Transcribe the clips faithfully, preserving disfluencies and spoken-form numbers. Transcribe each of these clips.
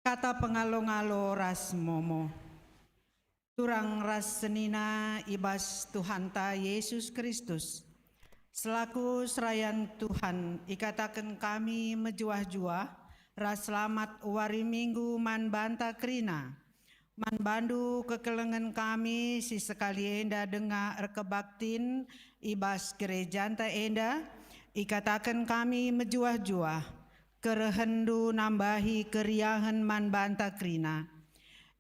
Kata pengalo-ngalo ras momo. Turang ras senina i bas Tuhanta Yesus Kristus. Selaku serayan Tuhan, ikataken kami mejuah-juah ras selamat wari Minggu man banta kerina. Man bandu kekelengen kami si sekali enda denga erkebaktin i bas gerejanta enda, ikataken kami mejuah-juah, kerehenndu nambahi keriahen man banta kerina.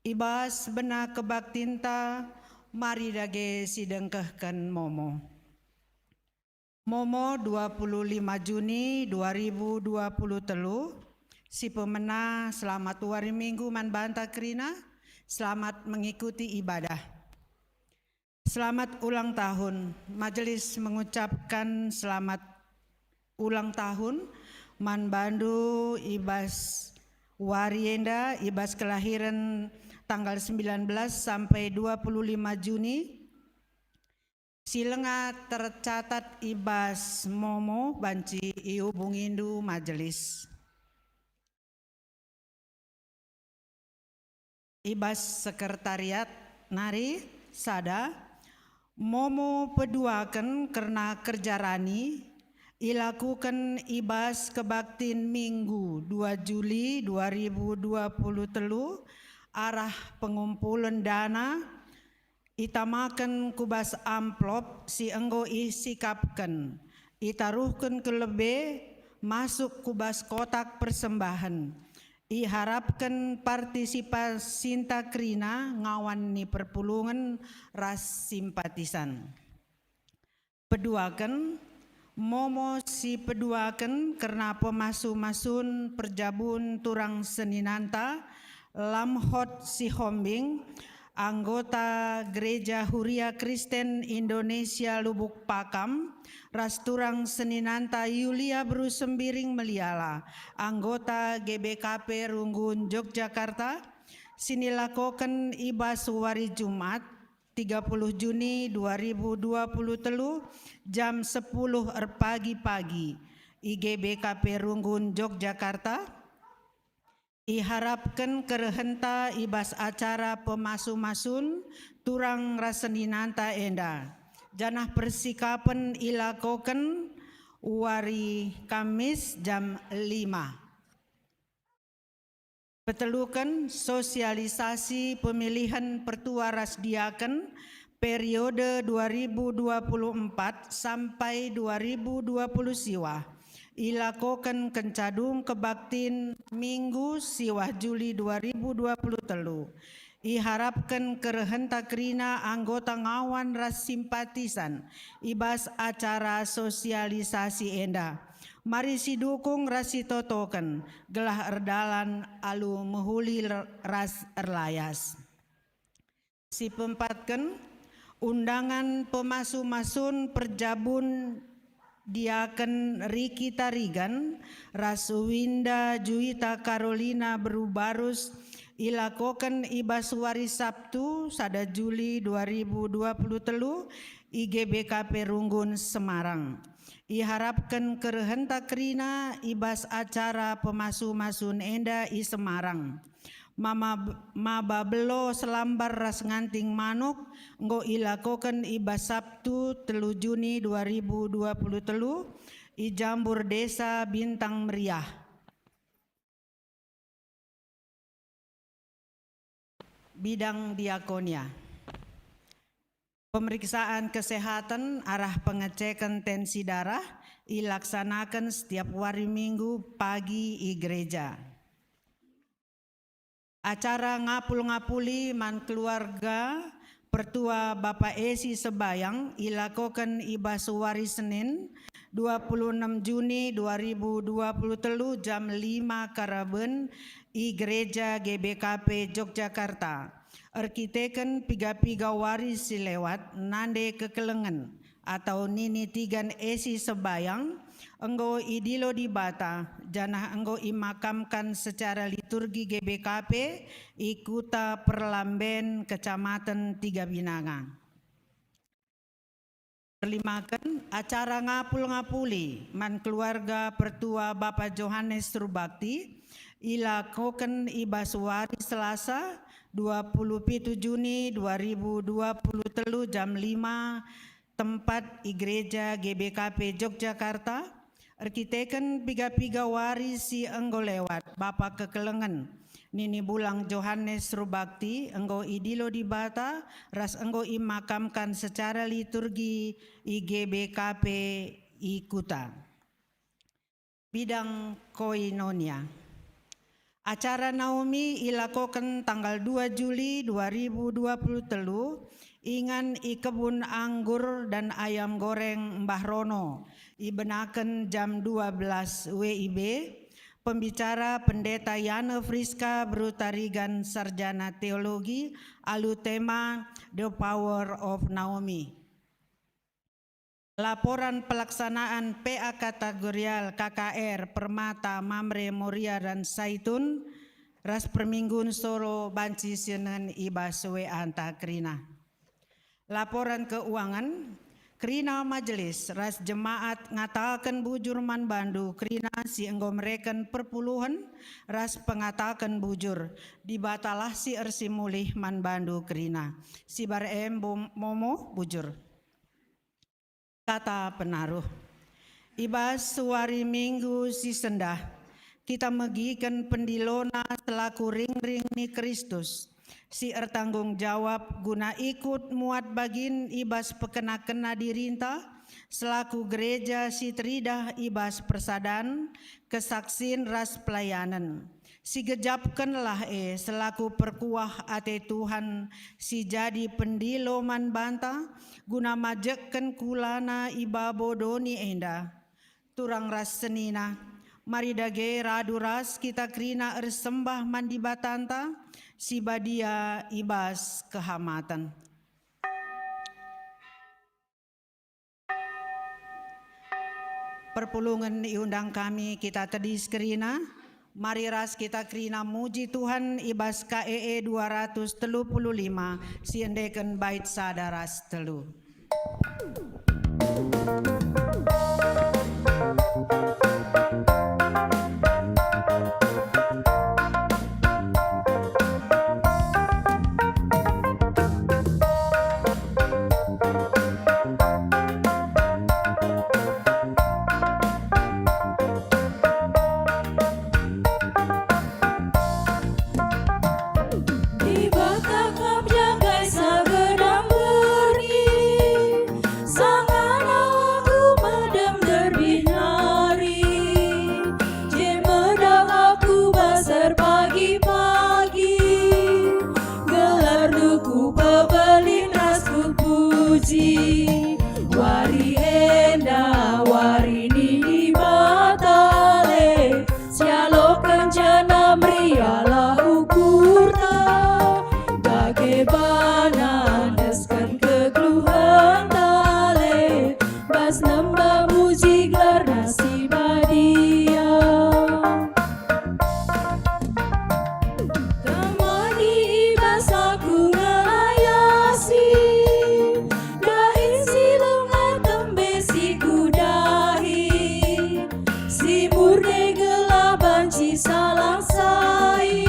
I bas bena kebaktinta, mari dage sidengkehken momo. Momo dua puluh lima Juni dua ribu dua puluh telu, si pemena selamat wari Minggu man banta kerina, selamat mengikuti ibadah. Selamat ulang tahun. Majelis mengucapkan selamat ulang tahun man bandu i bas wari enda, i bas kelahiren tanggal sembilan belas sampai dua puluh lima Juni. Si langa tercatat i bas momo banci ihubungindu majelis. I bas sekretariat nari sada, momo peduaken kerna kerja rani, ilakuken i bas kebaktin Minggu dua Juli dua ribu dua puluh telu, arah pengumpulen dana, itamaken ku bas amplop si enggo isikapken, itaruhken ku lebe, masuk ku bas kotak persembahen. Iharapken partisipasinta kerina ngawan ni perpulungen ras simpatisan. Peduaken, momo si peduaken kerna pemasu-masun perjabun turang seninanta, Lamhot Sihombing, anggota Gereja Huria Kristen Indonesia Lubuk Pakam, ras turang seninanta Yulia Beru Sembiring Meliala, anggota G B K P Runggun Yogyakarta, si nilakoken i bas wari Jumat, tiga puluh Juni dua ribu dua puluh telu, jam sepuluh erpagi-pagi, i G B K P Runggun, Yogyakarta. Iharapken kerehenta i bas acara pemasu-masun turang ras seninanta enda, janah persikapen ilakoken wari Kamis jam lima. Peteluken, sosialisasi pemilihen pertua ras diaken periode dua ribu dua puluh empat sampai dua ribu dua puluh siwah, ilakoken kenca dung kebaktin Minggu siwah Juli dua ribu dua puluh telu. Iharapken kerehenta kerina anggota ngawan ras simpatisan i bas acara sosialisasi enda. Mari sidukung ras sitotoken, gelah erdalan alu mehuli ras erlayas. Sipeempatken, undangan pemasu-masun perjabun Diaken Riki Tarigan ras Winda Juita Carolina Beru Barus ilakoken i bas wari Sabtu, sada Juli dua ribu dua puluh telu, i G B K P Runggun, Semarang. Iharapken kerehenta kerina i bas acara pemasu-masun enda i Semarang. Mama-, maba belo selambar ras nganting manuk enggo ilakoken i bas Sabtu, telu Juni dua ribu dua puluh telu, i Jambur Desa Bintang Meriah. Bidang diakonia. Pemeriksaan kesehatan arah pengeceken tensi darah ilaksanaken setiap wari Minggu pagi i gereja. Acara ngapul-ngapuli man keluarga pertua Bapa Esi Sebayang ilakoken i bas wari Senin, dua puluh enam Juni dua ribu dua puluh telu, jam lima karaben, i Gereja G B K P Yogyakarta. Erkiteken piga-piga wari si lewat, nande kekelengen atau nini Tigan Esi Sebayang enggo idilo Dibata, janah enggo imakamkan secara liturgi G B K P i Kuta Perlamben, Kecamaten Tiga Binanga. Perlimaken acara ngapul-ngapuli man keluarga pertua Bapa Johanes Rubakti ilakoken i bas wari Selasa, dua puluh pitu Juni dua ribu dua puluh telu, jam lima, tempat i Gereja G B K P Yogyakarta, erkiteken piga-piga wari si enggo lewat, Bapa kekelengen nini bulang Johanes Rubakti enggo idilo Dibata ras enggo imakamkan secara liturgi i G B K P i Kuta. Bidang koinonia. Acara Naomi ilakoken tanggal dua Juli dua ribu dua puluh telu, ingan i kebun anggur dan ayam goreng Mbah Rono, ibenaken jam dua belas W I B, pembicara Pendeta Yane Friska Berutarigan, Sarjana Teologi, alu tema The Power of Naomi. Laporan pelaksanaan P A kategorial K K R Permata, Mamre, Moria, dan Saitun ras Perminggun Soro banci sienen i bas W A-nta kerina. Laporan keuangan, kerina majelis ras jemaat ngataken bujur man bandu kerina si enggo mereken perpuluhen ras pengataken bujur. Dibatalah si ersimulih man bandu kerina. Sibar e mbo-, momo bujur. Kata penaruh. I bas wari Minggu si sendah, kita megiken pendilona selaku ringring ni Kristus, si ertanggung jawab guna ikut muat bagin i bas pekena-kena dirinta selaku gereja si teridah i bas persadan, kesaksin ras pelayanen. Sigejapkenlah e selaku perkuah ate Tuhan si jadi pendilo man banta, guna majekken kulana i babo doni enda. Turang ras senina, mari dage radu ras kita kerina ersembah man Dibatanta si badia i bas kehamaten. Perpulungen iundang kami kita tedis kerina. Mari ras kita kerina muji Tuhan i bas K E E dua ratus telu puluh lima, siendeken bait sada ras telu. Dibata kap jagai sagedang berngi, sangana aku medem gerbih nari. Je medang aku bas erpagi-pagi, gelarNdu kupebelin ras kupuji. Wari enda wari ni Dibata le, sialoken janah meriahlah ukurta, dage bana endesken kegeluhenta le, bas nembah muji gelarNa si badia. Temani i bas aku ngelayasi, dahin si langa tembe si kudahi, si murne gelah banci salang sai,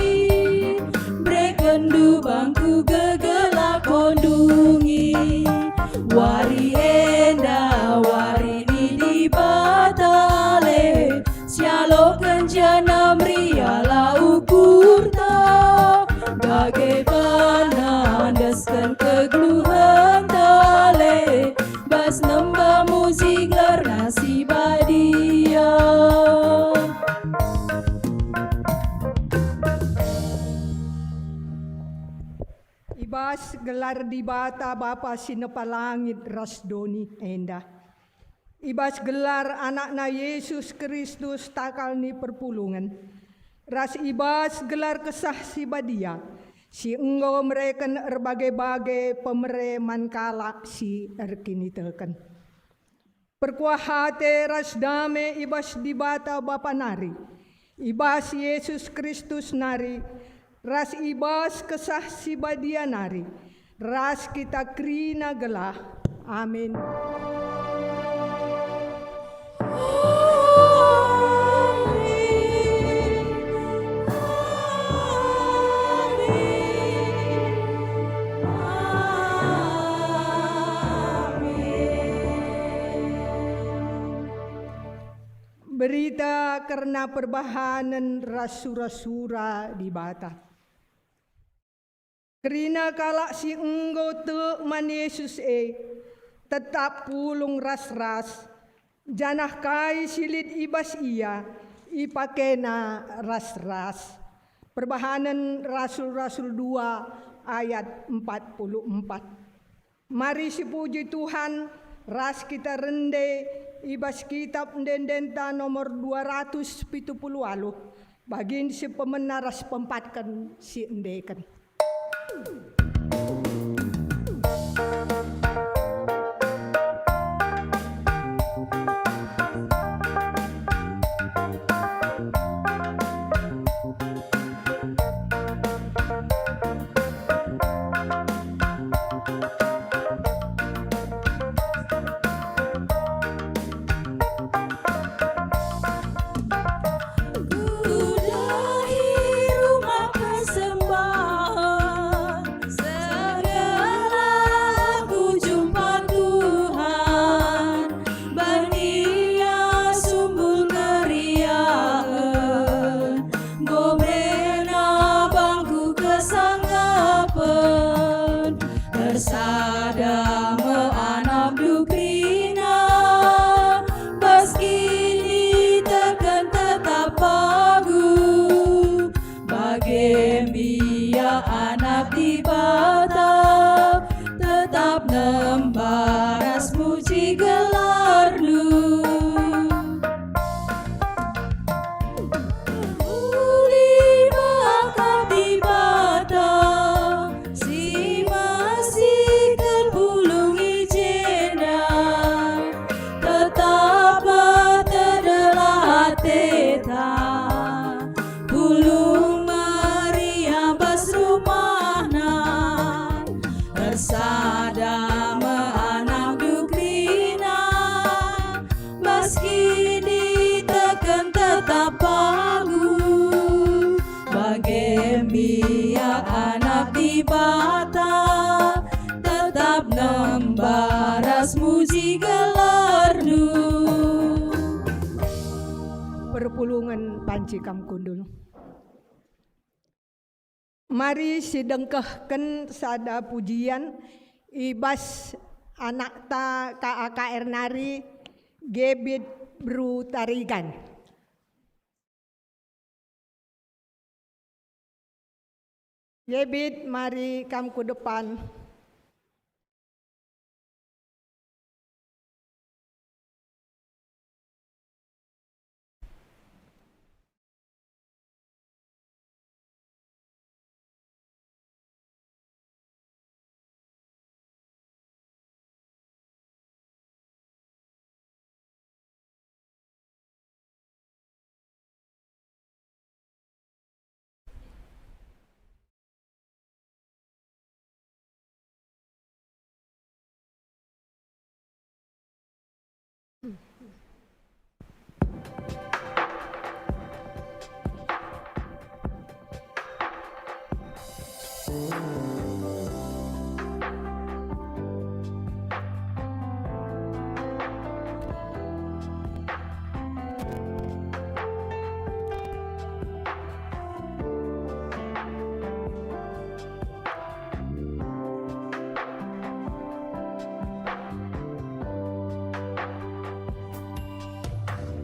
berekenndu bangku gegelah kondungi. Wari enda wari ni Dibata le, sialoken janah meriahlah ukurta, dage bana endesken kegeluhenta le, bas nembah muji gelarNa si badia. I bas gelar Dibata Bapa si nepa langit ras doni enda, i bas gelar AnakNa Yesus Kristus takal ni perpulungen, ras i bas gelar Kesah Si Badia, si enggo mereken erbage-bage pemere man kalak si erkiniteken. Perkuah ate ras dame i bas Dibata Bapa nari, i bas Yesus Kristus nari, ras i bas Kesah Si Badia nari, ras kita kerina gelah. Amin. Amin. Amin. Amin. Berita kerna perbahanen ras sura-sura Dibata. Kerina kalak si enggo tek man Jesus e tetap pulung ras-ras, janah kai si lit i bas ia ipakena ras-ras. Perbahanen Rasul-Rasul dua ayat empat puluh empat. Mari sipuji Tuhan ras kita rende i bas Kitap Ende-endenta nomor dua ratus pitu puluh waluh, bagin si pemena ras pempatken si endeken. Kudahi rumah persembahen, segera aku jumpa Tuhan. Bani ia sumbul keriahen, enggo bena bangku kesanggapen. Ersada me anakndu kerina, bas kin iteken tetap pagu. Bage mbiak Anak Dibata, tetap nemba ras muji gelarNdu. Mehuli me akap Dibata, si masiken pulung i jenda, tetaplah terdelah ateta. Pulung meriah bas rumahna, ersada me anakndu kerina, bas kin iteken tetap pagu. Bage mbiak Anak Dibata, tetap nemba ras muji gelarNdu. Perpulungen banci kam kundul. Mari sidengkehken sada pujian i bas anakta K A K R nari, Gebit Beru Tarigan. Gebit, mari kam ku depan.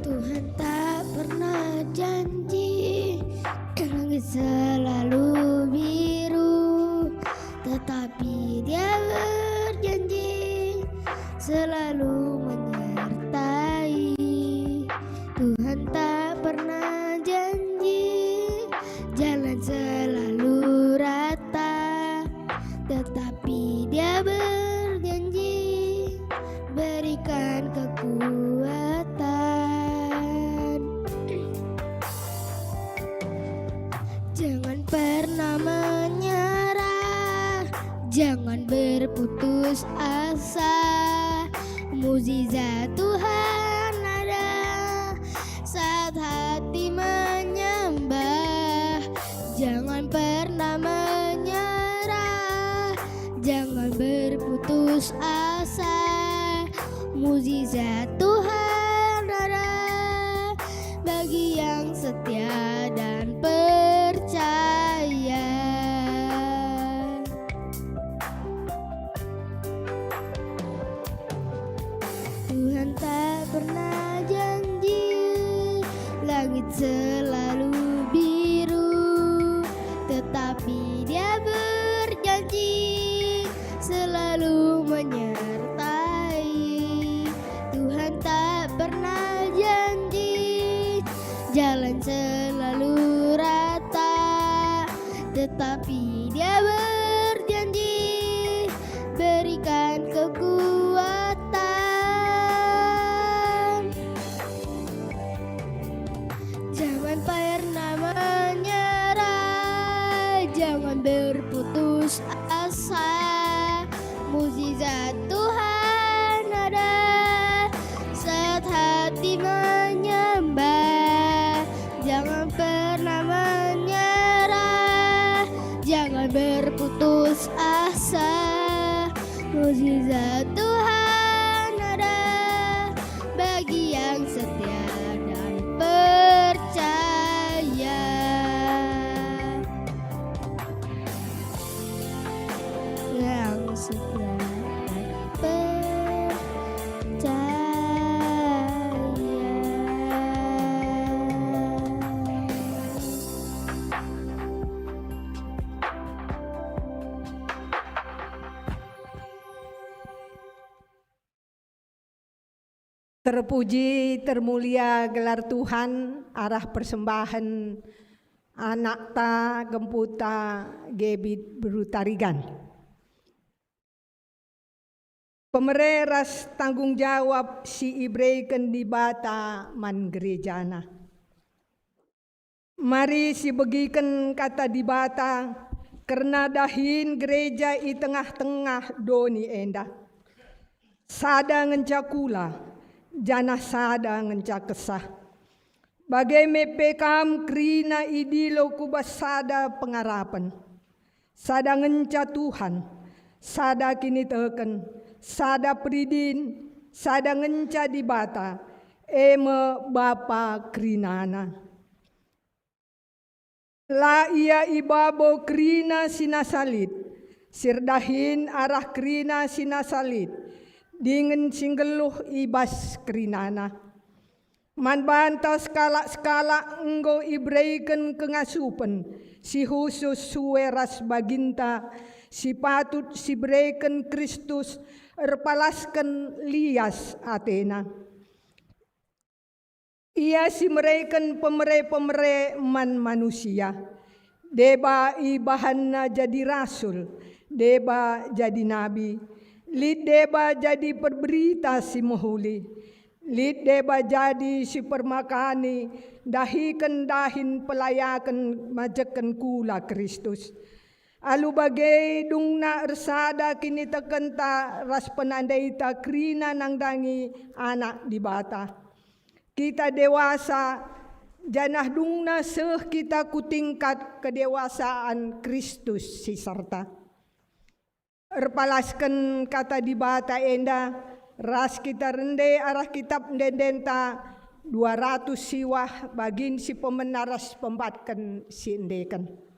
Tuhan tak pernah janji langit selalu biru, tetapi Dia berjanji selalu menyertai. Tuhan tak pernah janji jalan selalu rata, tetapi Dia berjanji berikan kekuatan. Jangan pernah menyerah, jangan berputus asa. Mujizat Tuhan ada asa, mujizat Tuhan ada bagi yang setia dan percaya. Tuhan tak pernah janji langit selalu biru, tetapi Dia berjanji selalu menyertai. Tuhan tak pernah janji jalan selalu rata, tetapi Dia berjanji berikan kekuatan. Jangan pernah menyerah, jangan berputus asa. Mujizat Tuhan ada, saat hati menyembah. Jangan pernah menyerah, jangan berputus asa. Mujizat Tuhan ada bagi yang setia dan percaya. Yang setia dan percaya. Terpuji, termulia gelar Tuhan arah persembahen anakta, gemputa, Gebit Beru Tarigan. Pemere ras tanggung jawab si ibereken Dibata man gerejana. Mari sibegiken Kata Dibata kerna dahin gereja i tengah-tengah doni enda. Sada ngenca kula, janah sada ngenca kesah. Bage me pe kam kerina idilo ku bas sada pengarapen. Sada ngenca Tuhan, sada kiniteken, sada peridin, sada ngenca Dibata, e me Bapa kerinana. La ia i babo kerina si nasa lit, si erdahin arah kerina si nasa lit, dingen si nggeluh i bas kerinana. Man banta sekalak-sekalak enggo ibereken kengasupen si khusus sue ras baginta si patut sibereken Kristus erpalasken lias atena. Ia si mereken pemere-pemere man manusia. Deba ibahanna jadi rasul, deba jadi nabi, lit deba jadi perberita si mehuli, lit deba jadi si permakani ndahiken dahin pelayaken majekken kula Kristus. Alu bage dungna ersada kinitekenta ras penandaita kerina nandangi Anak Dibata. Kita dewasa, janah dungna seh kita ku tingkat kedewasaan Kristus si serta. Erpalasken Kata Dibata enda, ras kita rende arah kitap ende-endenta, dua ratus siwah bagin si pemena ras pembatken si endeken.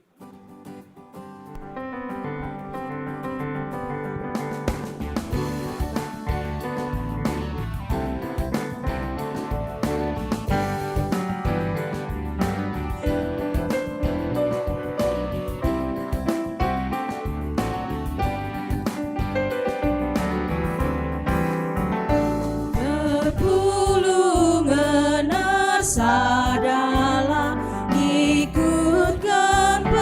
Perpulungen ersadalah, ikutken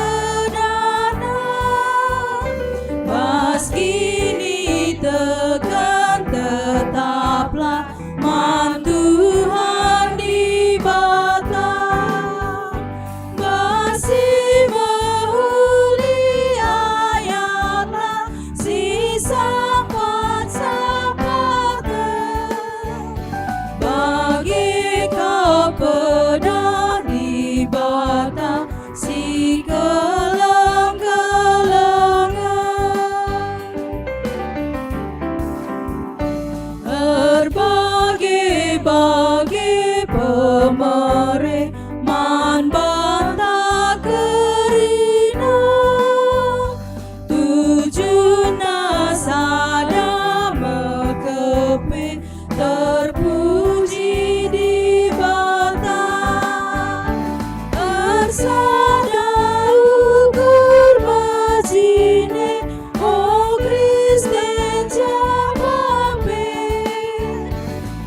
Sada ukur bajine, o Kristen jaba pe.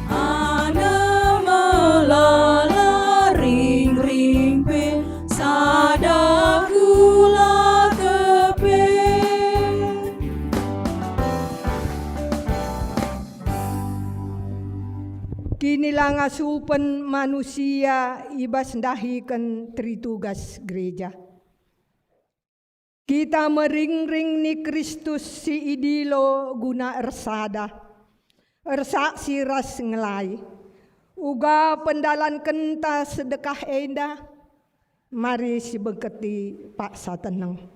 Anak melala ringring pe, sada kula kepe. Kinilangasupen manusia i bas ndahiken teritugas gereja. Kita meringring ni Kristus si idilo guna ersada, ersaksi ras ngelai. Uga pendalankenta sedekah enda, mari sibengketi paksa teneng.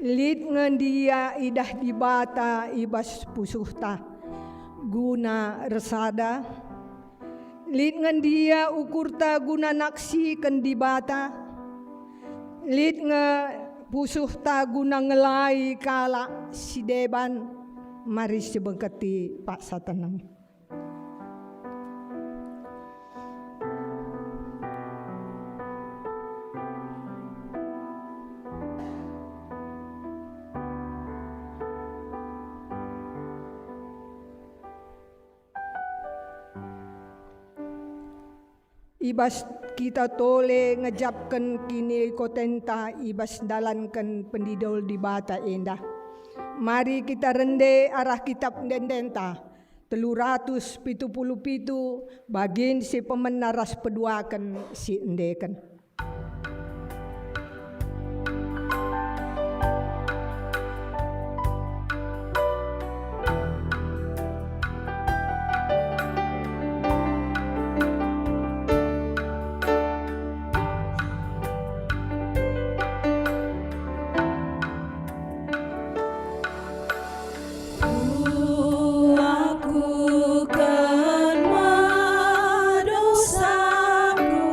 Lit nge ndia idah Dibata i bas pusuhta guna ersada? Lit nge ndia ukurta guna naksiken Dibata? Lit nge pusuhta guna ngelai kalak si deban? Mari sibengketi paksa teneng. I bas kita tole ngejapken kinikotenta i bas ndalanken pendilo Dibata enda. Mari kita rende arah Kitap Ende-endenta, telu ratus pitu puluh pitu, bagin si pemena ras peduaken si endeken. Kuakuken me dosaku,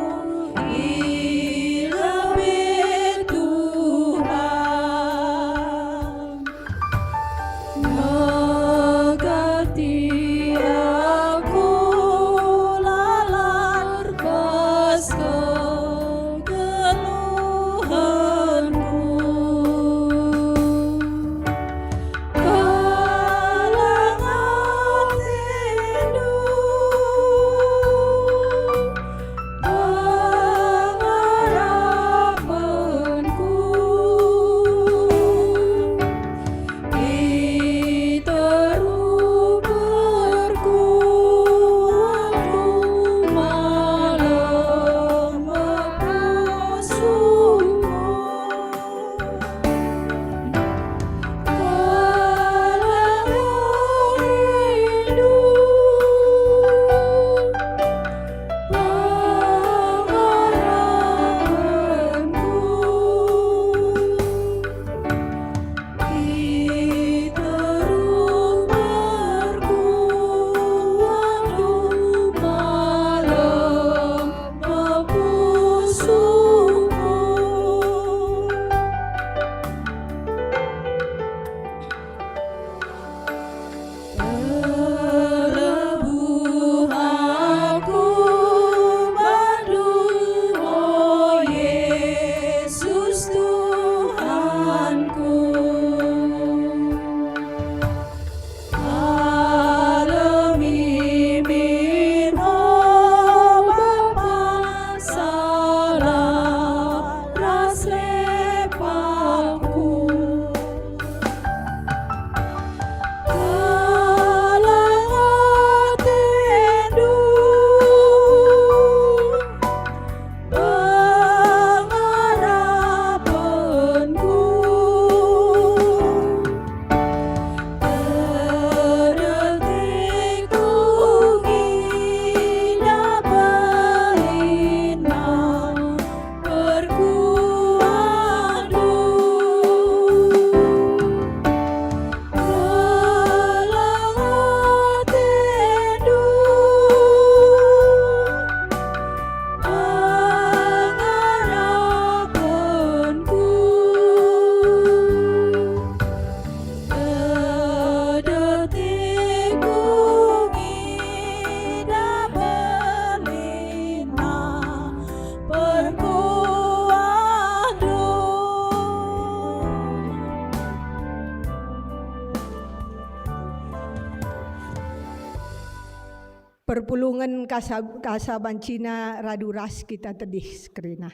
Perpulungen kasa-, kasa bancina radu ras kita tedis kerina.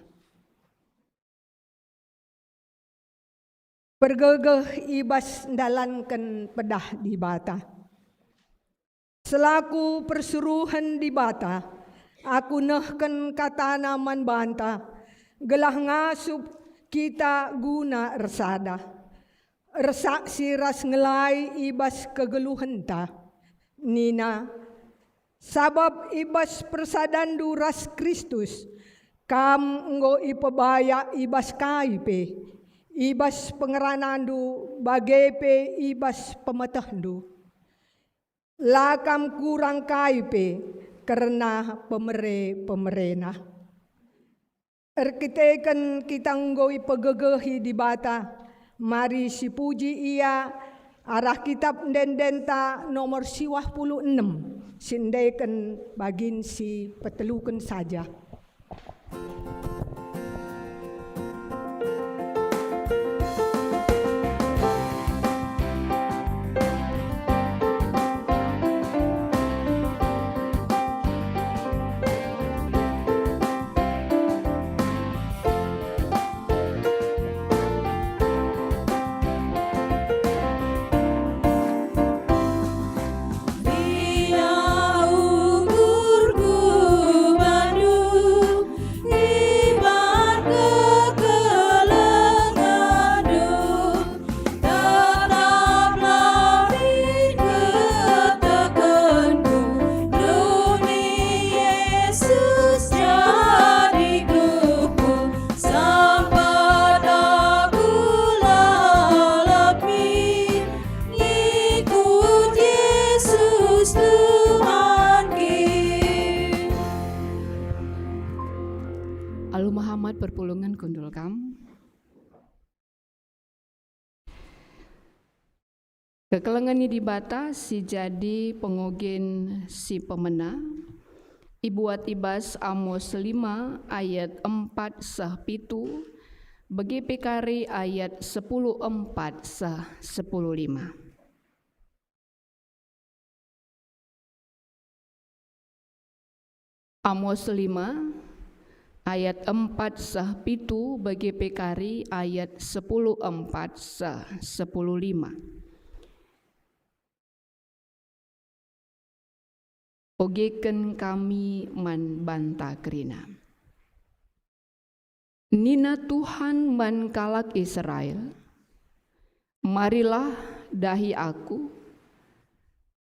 Pergegeh i bas ndalanken pedah Dibata. Selaku persuruhen Dibata, aku nehken katana man banta, gelah ngasup kita guna ersada, ersaksi ras ngelai i bas kegeluhenta. Nina, "Sabap i bas persadandu ras Kristus, kam enggo ipebayak i bas kai pe, i bas pengeranandu, bage pe i bas pemetehndu. La kam kurang kai pe kerna pemere-pemerena." Erkiteken kita enggo ipegegehi Dibata, mari sipuji Ia arah Kitap Ende-endenta nomor siwah puluh enem, si endeken bagin si peteluken saja. Ia ukurku bandu, iban kekelengendu. Tetaplah lit ketekenku, doni Yesus jadi geluhku, sampat aku lalap min, ikut Yesus Tuhan kin. Alu mehamat perpulungen kundul kam. Kekelengen ni Dibata si jadi pengogen si pemena, ibuat i bas Amos lima ayat empat seh pitu, bage pe kari ayat sepuluh empat seh sepuluh lima. Amos lima ayat empat seh pitu, bage pe kari ayat sepuluh empat seh sepuluh lima. Ogeken kami man banta kerina. Nina Tuhan man kalak Israel, "Marilah dahi Aku,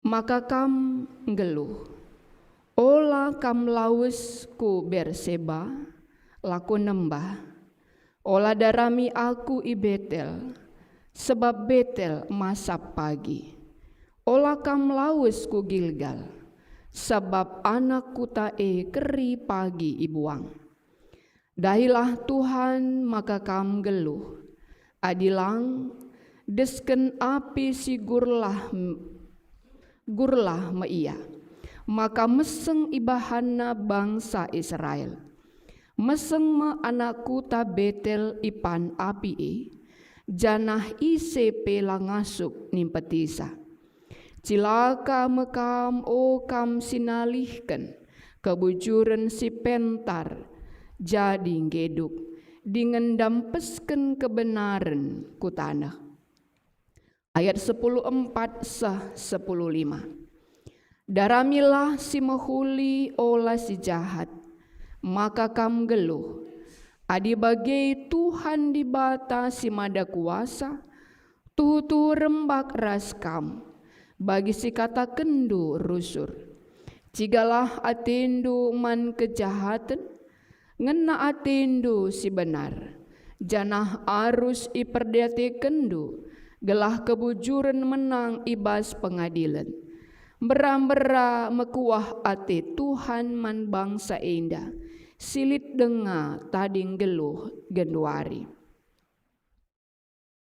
maka kam nggeluh. Ola kam lawes ku Berseba, lako nembah. Ola darami Aku i Betel, sebab Betel masap pagi. Ola kam lawes ku Gilgal, sabap anak kuta e keri pagi ibuang. Dahilah Tuhan maka kam nggeluh. Adi lang, desken api si gurlah, gurlah me ia, maka meseng ibahanna bangsa Israel. Meseng me anak kuta Betel ipan api e, janah ise pe la ngasup nimpetisa. Cilaka me kam, o kam si nalihken kebujuren si pentar jadi nggeduk, dingen ndampesken kebenaren ku taneh." Ayat sepuluh empat seh sepuluh lima. Daramilah si mehuli, ola si jahat, maka kam nggeluh. Adi bage Tuhan Dibata si Mada Kuasa, tuhu-tuhu rembak ras kam, bagi si katakenndu rusur. Cigalah atendu man kejahaten, ngena atendu si benar, janah arus iperdiatekenndu, gelah kebujuren menang i bas pengadilen. Mbera-mbera mekuah ate Tuhan man bangsa enda, si lit denga tading nggeluh genduari.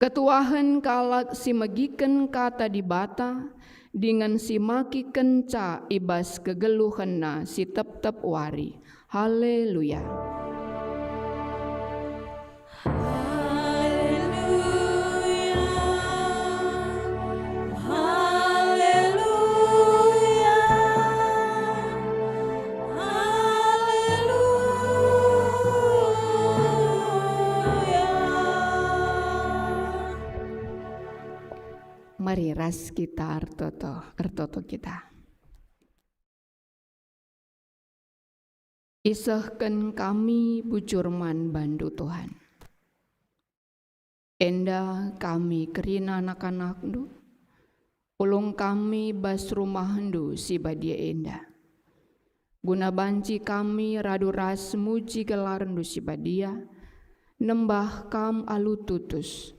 Ketuahen kalak si megiken kata Dibata dingen si makikenca i bas kegeluhenna si tep-tep wari. Haleluya! Haleluya! Haleluya! Mari ras kita ertoto, ertoto kita. Isehken kami bujur man bandu, Tuhan. Enda kami kerina anak-anakndu, pulung kami bas rumahndu si badia enda. Guna banci kami radu ras muji gelarndu si badia, nembah kam alu tutus,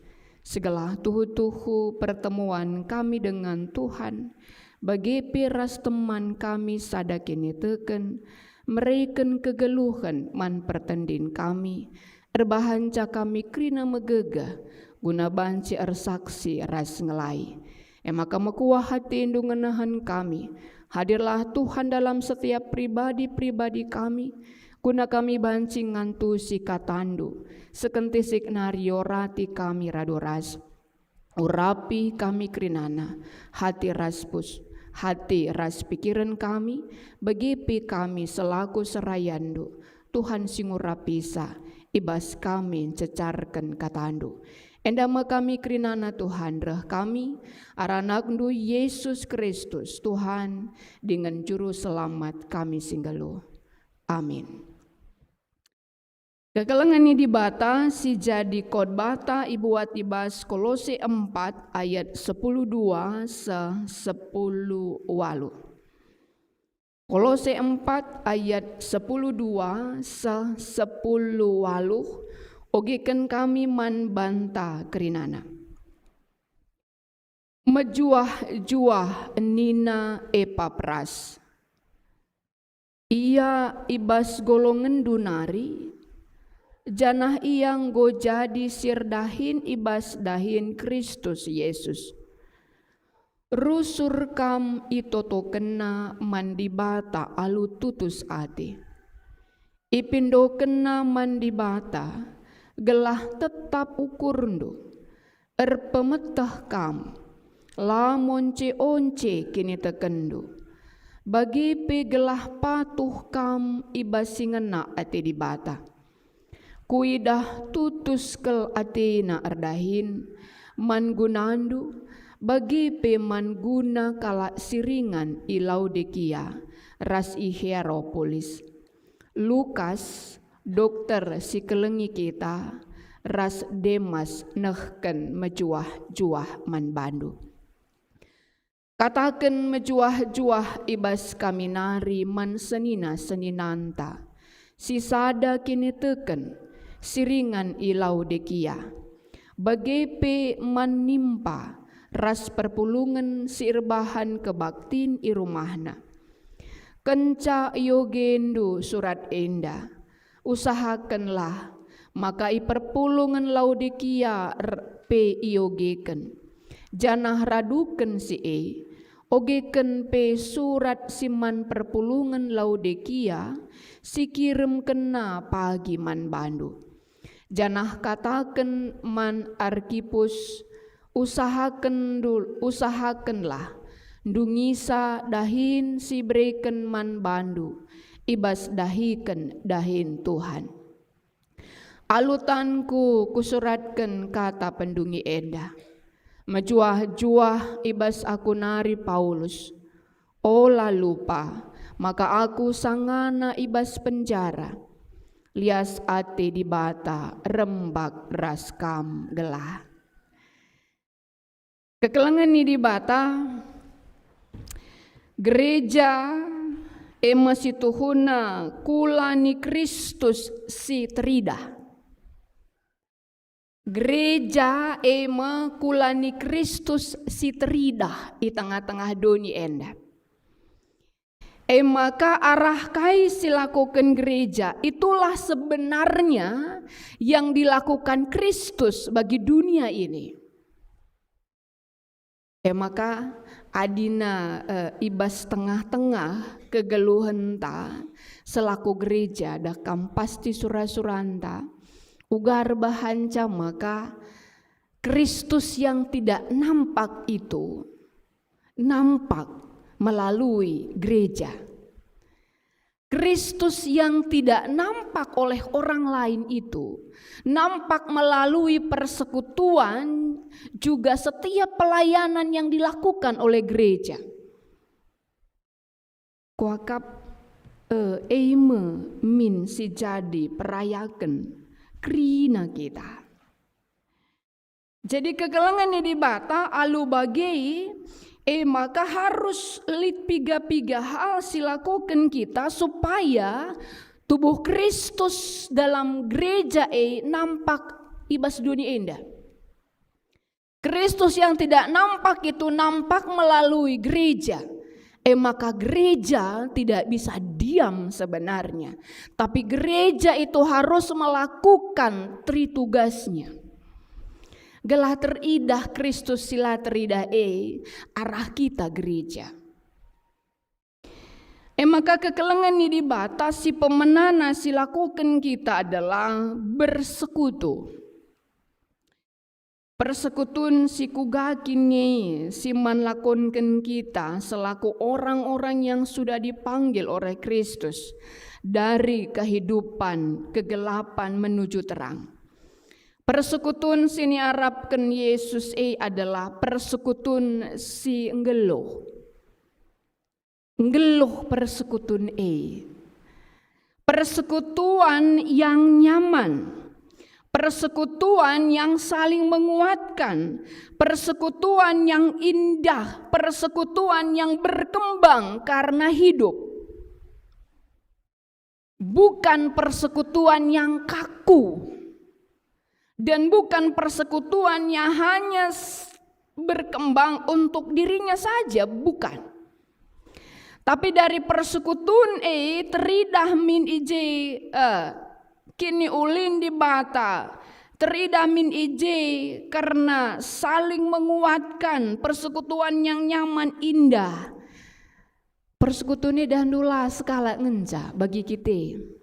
segelah tuhu-tuhu pertemuan kami dengan Tuhan, bage pe ras teman kami sada kiniteken, mereken kegeluhen man pertendin kami, erbahanca kami kerina megegeh, guna banci ersaksi ras ngelai. E maka mekuah atindu ngenehen kami. Hadirlah Tuhan dalam setiap pribadi-pribadi kami, guna kami banci ngantusi katandu. Sekentisik nari orati kami radu ras. Urapi kami kerinana, hati ras pus, hati ras pikiren kami, bage pe kami selaku serayandu, Tuhan si ngurapisa, i bas kami ncecarken katandu. Enda me kami kerinana, Tuhan, reh kami, arah anakndu Yesus Kristus, Tuhan, dingen Juru Selamat kami si nggeluh. Amin. Kekelengen ni Dibata si jadi khotbahta ibuat i bas Kolose empat ayat sepuluh dua seh sepuluh waluh. Kolose empat ayat sepuluh dua seh sepuluh waluh, ogeken kami man banta kerinana. Mejuah-juah nina Epapras. Ia i bas golongenndu nari, janah ia enggo jadi si erdahin i bas dahin Kristus Yesus. Rusur kam itotokenna man Dibata alu tutus ate. Ipindokenna man Dibata gelah tetap ukurndu, erpemeteh kam, la monce-once kinitekenndu, bage pe gelah patuh kam i bas si ngena ate Dibata. Kuidah tutus kal atena erdahin man gunandu, bage pe man guna kalak si ringan i Laodikia ras i Hierapolis. Lukas, dokter si kelengi kita, ras Demas nehken mejuah-juah man bandu. Kataken mejuah-juah i bas kami nari man senina-seninanta, si sada kiniteken, si ringan i Laodikia, bage pe man Nimpa ras perpulungen si erbahan kebaktin i rumahna. Kenca iogendu surat enda, usahakenlah maka i perpulungen Laodikia er-, pe iogeken. Janah raduken si e, ogeken pe surat si man perpulungen Laodikia si kiremkenna pagi man bandu. Janah kataken man Arkipus, "Usahaken ndu-, usahakenlah ndungisa dahin si ibereken man bandu i bas dahiken dahin Tuhan." Alu tanku kusuratken kata pendungi enda. Mejuah-juah i bas aku nari Paulus. Ola lupa, maka aku sangana i bas penjara. Lias ate Dibata rembak ras kam gelah. Kekelengen ni Dibata, gereja e me situhuna kula ni Kristus si teridah. Gereja e me kula ni Kristus si teridah i tengah-tengah doni enda. E maka arah kai si lakoken gereja, itulah sebenarnya yang dilakukan Kristus bagi dunia ini. E maka adina, eh, i bas tengah-tengah kegeluhenta selaku gereja, dah kam pasti sura-suranta, uga erbahanca maka Kristus yang tidak nampak itu nampak melalui gereja. Kristus yang tidak nampak oleh orang lain itu nampak melalui persekutuan juga setiap pelayanan yang dilakukan oleh gereja. Kuakap, e, e me min si jadi perayaken kerina kita. Jadi kekelengen ni Dibata alu bage, e maka harus lit piga-piga hal si lakoken kita supaya tubuh Kristus dalam gereja e nampak i bas doni enda. Kristus yang tidak nampak itu nampak melalui gereja. E maka gereja tidak bisa diam sebenarnya. Tapi gereja itu harus melakukan tri tugasnya. Gelah teridah Kristus si la teridah e, arah kita gereja. E maka kekelengen ni Dibata si pemenana si lakoken kita adalah bersekutu. Persekutun si kuga kin nge si man lakonken kita selaku orang-orang yang sudah dipanggil oleh Kristus dari kehidupan kegelapan menuju terang. Persekutun si niarapken Yesus e adalah persekutun si nggeluh. Nggeluh persekutun e. Persekutuan yang nyaman, persekutuan yang saling menguatkan, persekutuan yang indah, persekutuan yang berkembang karena hidup. Bukan persekutuan yang kaku. Dan bukan persekutuan yang hanya s-, berkembang untuk dirinya saja, bukan. Tapi dari persekutuan e teridah min i je, eh, kiniulin Dibata, teridah min i je karena saling menguatkan, persekutuan yang nyaman, indah. Persekutuan e dahndu la sekalak ngenca bagi kita.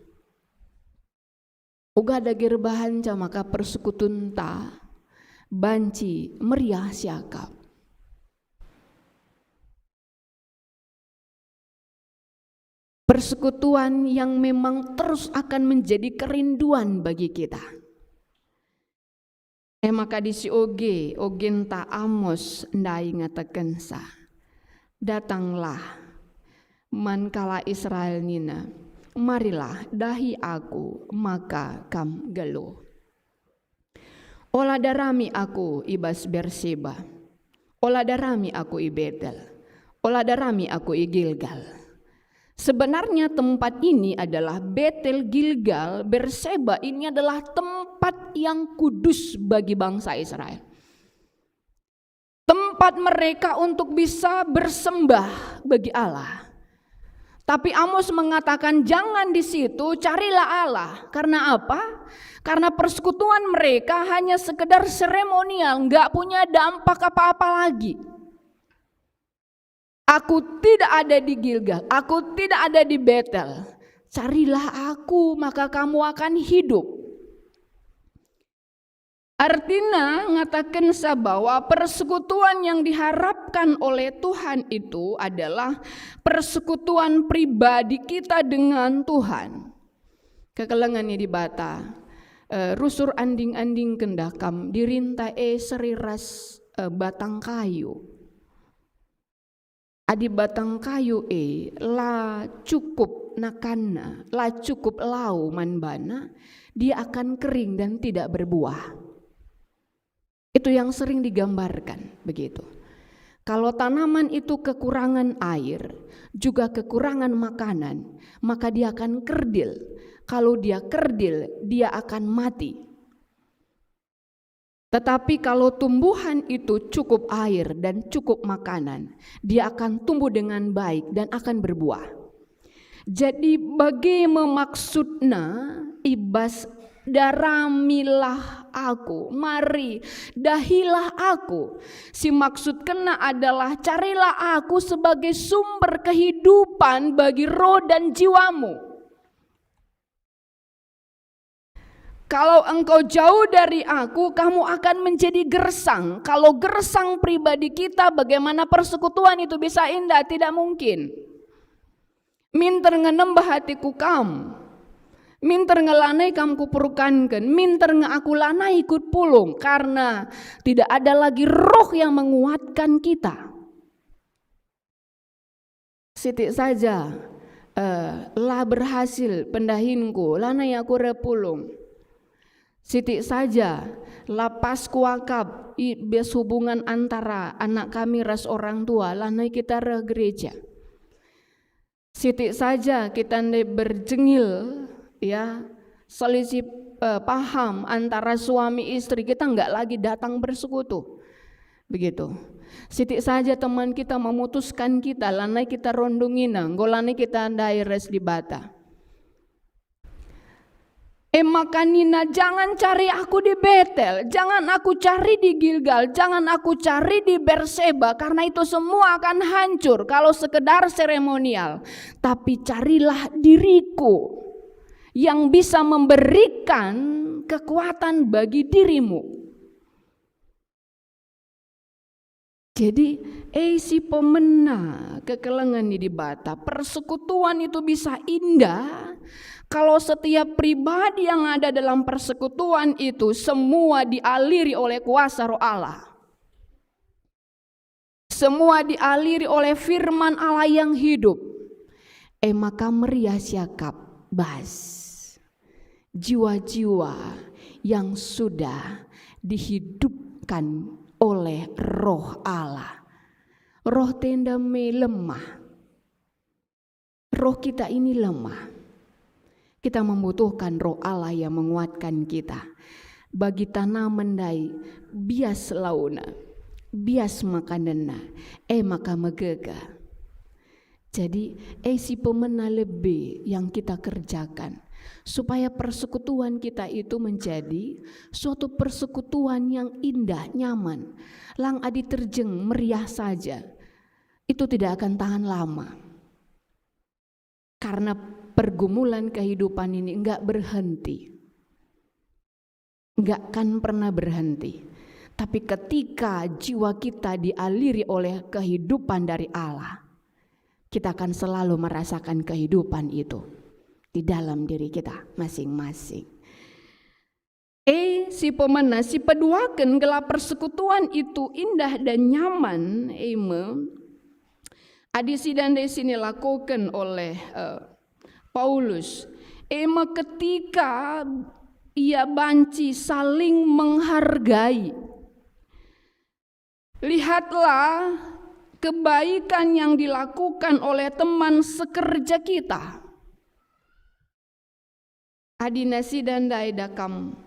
Uga dage erbahanca maka persekutunta banci meriah siakap. Persekutuan yang memang terus akan menjadi kerinduan bagi kita. E maka di si oge, ogenta Amos ndai ngatakensa, "Datanglah man kalak Israel nina, 'Marilah, dahi Aku, maka kam nggeluh. Ola darami Aku i bas Berseba, ola darami Aku i Betel, ola darami Aku i Gilgal.'" Sebenarnya tempat ini adalah Betel, Gilgal, Berseba. Ini adalah tempat yang kudus bagi bangsa Israel. Tempat mereka untuk bisa bersembah bagi Allah. Tapi Amos mengatakan, "Jangan di situ, carilah Allah." Karena apa? Karena persekutuan mereka hanya sekedar seremonial, nggak punya dampak apa-apa lagi. "Aku tidak ada di Gilgal, Aku tidak ada di Betel. Carilah Aku, maka kamu akan hidup." Artina ngatakensa bahwa persekutuan yang diharapkan oleh Tuhan itu adalah persekutuan pribadi kita dengan Tuhan. Kekelengen ni Dibata, eh, rusur anding-andingken dah kam dirinta e seri ras, eh, batang kayu. Adi batang kayu e la cukup nakanna, la cukup lau man bana, dia akan kering dan tidak berbuah. Itu yang sering digambarkan begitu. Kalau tanaman itu kekurangan air, juga kekurangan makanan, maka dia akan kerdil. Kalau dia kerdil, dia akan mati. Tetapi kalau tumbuhan itu cukup air dan cukup makanan, dia akan tumbuh dengan baik dan akan berbuah. Jadi, bage me maksudna i bas "Daramilah Aku"? Mari, dahilah Aku. Si maksudkenna adalah carilah Aku sebagai sumber kehidupan bagi roh dan jiwamu. Kalau engkau jauh dari Aku, kamu akan menjadi gersang. Kalau gersang pribadi kita, bagaimana persekutuan itu bisa indah? Tidak mungkin. Minter ngenembah atiku kam. Minter nge lanai kam kupurkanken, minter nge aku lanai ikut pulung, karena tidak ada lagi roh yang menguatkan kita. Sitik saja, eh, la berhasil pendahinku, lanai aku reh pulung. Sitik saja, la pas kuakap i bas hubungan antara anak kami ras orang tua, lanai kita reh gereja. Sitik saja kita ndai berjengil, ya, selisih, eh, paham antara suami istri, kita nggak lagi datang bersekutu. Begitu. Sitik saja teman kita memutuskan kita, lanai kita rondungina, enggo lanai kita ndai ras Dibata. E maka nina, "Jangan cari aku di Betel, jangan aku cari di Gilgal, jangan aku cari di Berseba, karena itu semua akan hancur kalau sekedar seremonial. Tapi carilah diriku yang bisa memberikan kekuatan bagi dirimu." Jadi, e si pemena kekelengen ni Dibata, persekutuan itu bisa indah kalau setiap pribadi yang ada dalam persekutuan itu semua dialiri oleh kuasa Roh Allah. Semua dialiri oleh firman Allah yang hidup. E maka meriah siakap bas jiwa-jiwa yang sudah dihidupkan oleh Roh Allah. Roh tenda me lemah. Roh kita ini lemah. Kita membutuhkan Roh Allah yang menguatkan kita. Bagi tanaman ndai, bias launa, bias makanenna, e maka megegeh. Jadi, e si pemena lebe yang kita kerjakan, supaya persekutuan kita itu menjadi suatu persekutuan yang indah, nyaman. Lang adi terjeng, meriah saja. Itu tidak akan tahan lama. Karena pergumulan kehidupan ini enggak berhenti. Enggak akan pernah berhenti. Tapi ketika jiwa kita dialiri oleh kehidupan dari Allah, kita akan selalu merasakan kehidupan itu di dalam diri kita masing-masing. E si pemena, si peduaken gelah persekutuan itu indah dan nyaman, e me, adi si ndai si nilakoken oleh, eh, Paulus, e me ketika ia banci saling menghargai. Lihatlah kebaikan yang dilakukan oleh teman sekerja kita. Adi nasida ndai dakam,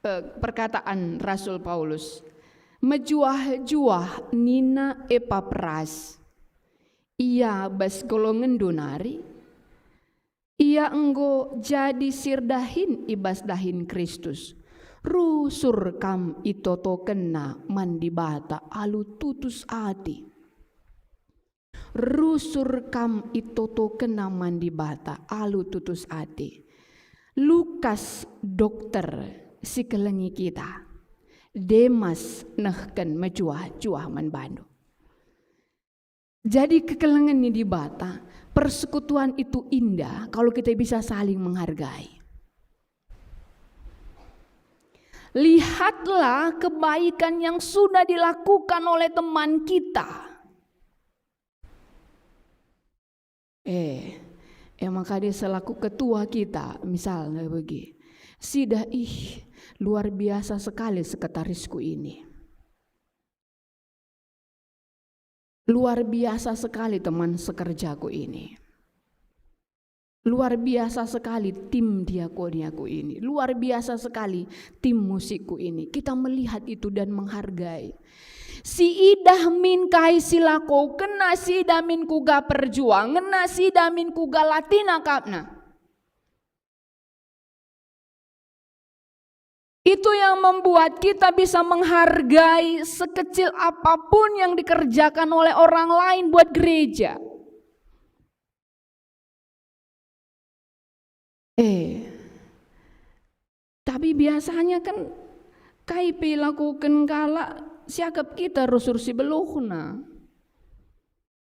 eh, perkataan Rasul Paulus, "Mejuah-juah nina Epapras, ia bas golongenndu nari. Ia enggo jadi sirdahin i bas dahin Kristus. Rusur kam itotokenna man Dibata alu tutus ate." Rusur kam itotokenna man Dibata alu tutus ate. Lukas dokter si kelengi kita. Demas nehken mejuah-juah man bandu. Jadi kekelengen ni Dibata, persekutuan itu indah kalau kita bisa saling menghargai. Lihatlah kebaikan yang sudah dilakukan oleh teman kita. Eh, emang kade selaku ketua kita, misalnya begi. Sidah, ih, luar biasa sekali sekretarisku ini. Luar biasa sekali teman sekerjaku ini. Luar biasa sekali tim diakoniaku ini. Luar biasa sekali tim musikku ini. Kita melihat itu dan menghargai. Siidah min kai si lakokenna, siidah min kuga perjuangenna, siidah min kuga latihna akapna. Itu yang membuat kita bisa menghargai sekecil apapun yang dikerjakan oleh orang lain buat gereja. Eh, tapi biasanya kan kai pe ilakoken kalak siakap kita rusur si beluhna.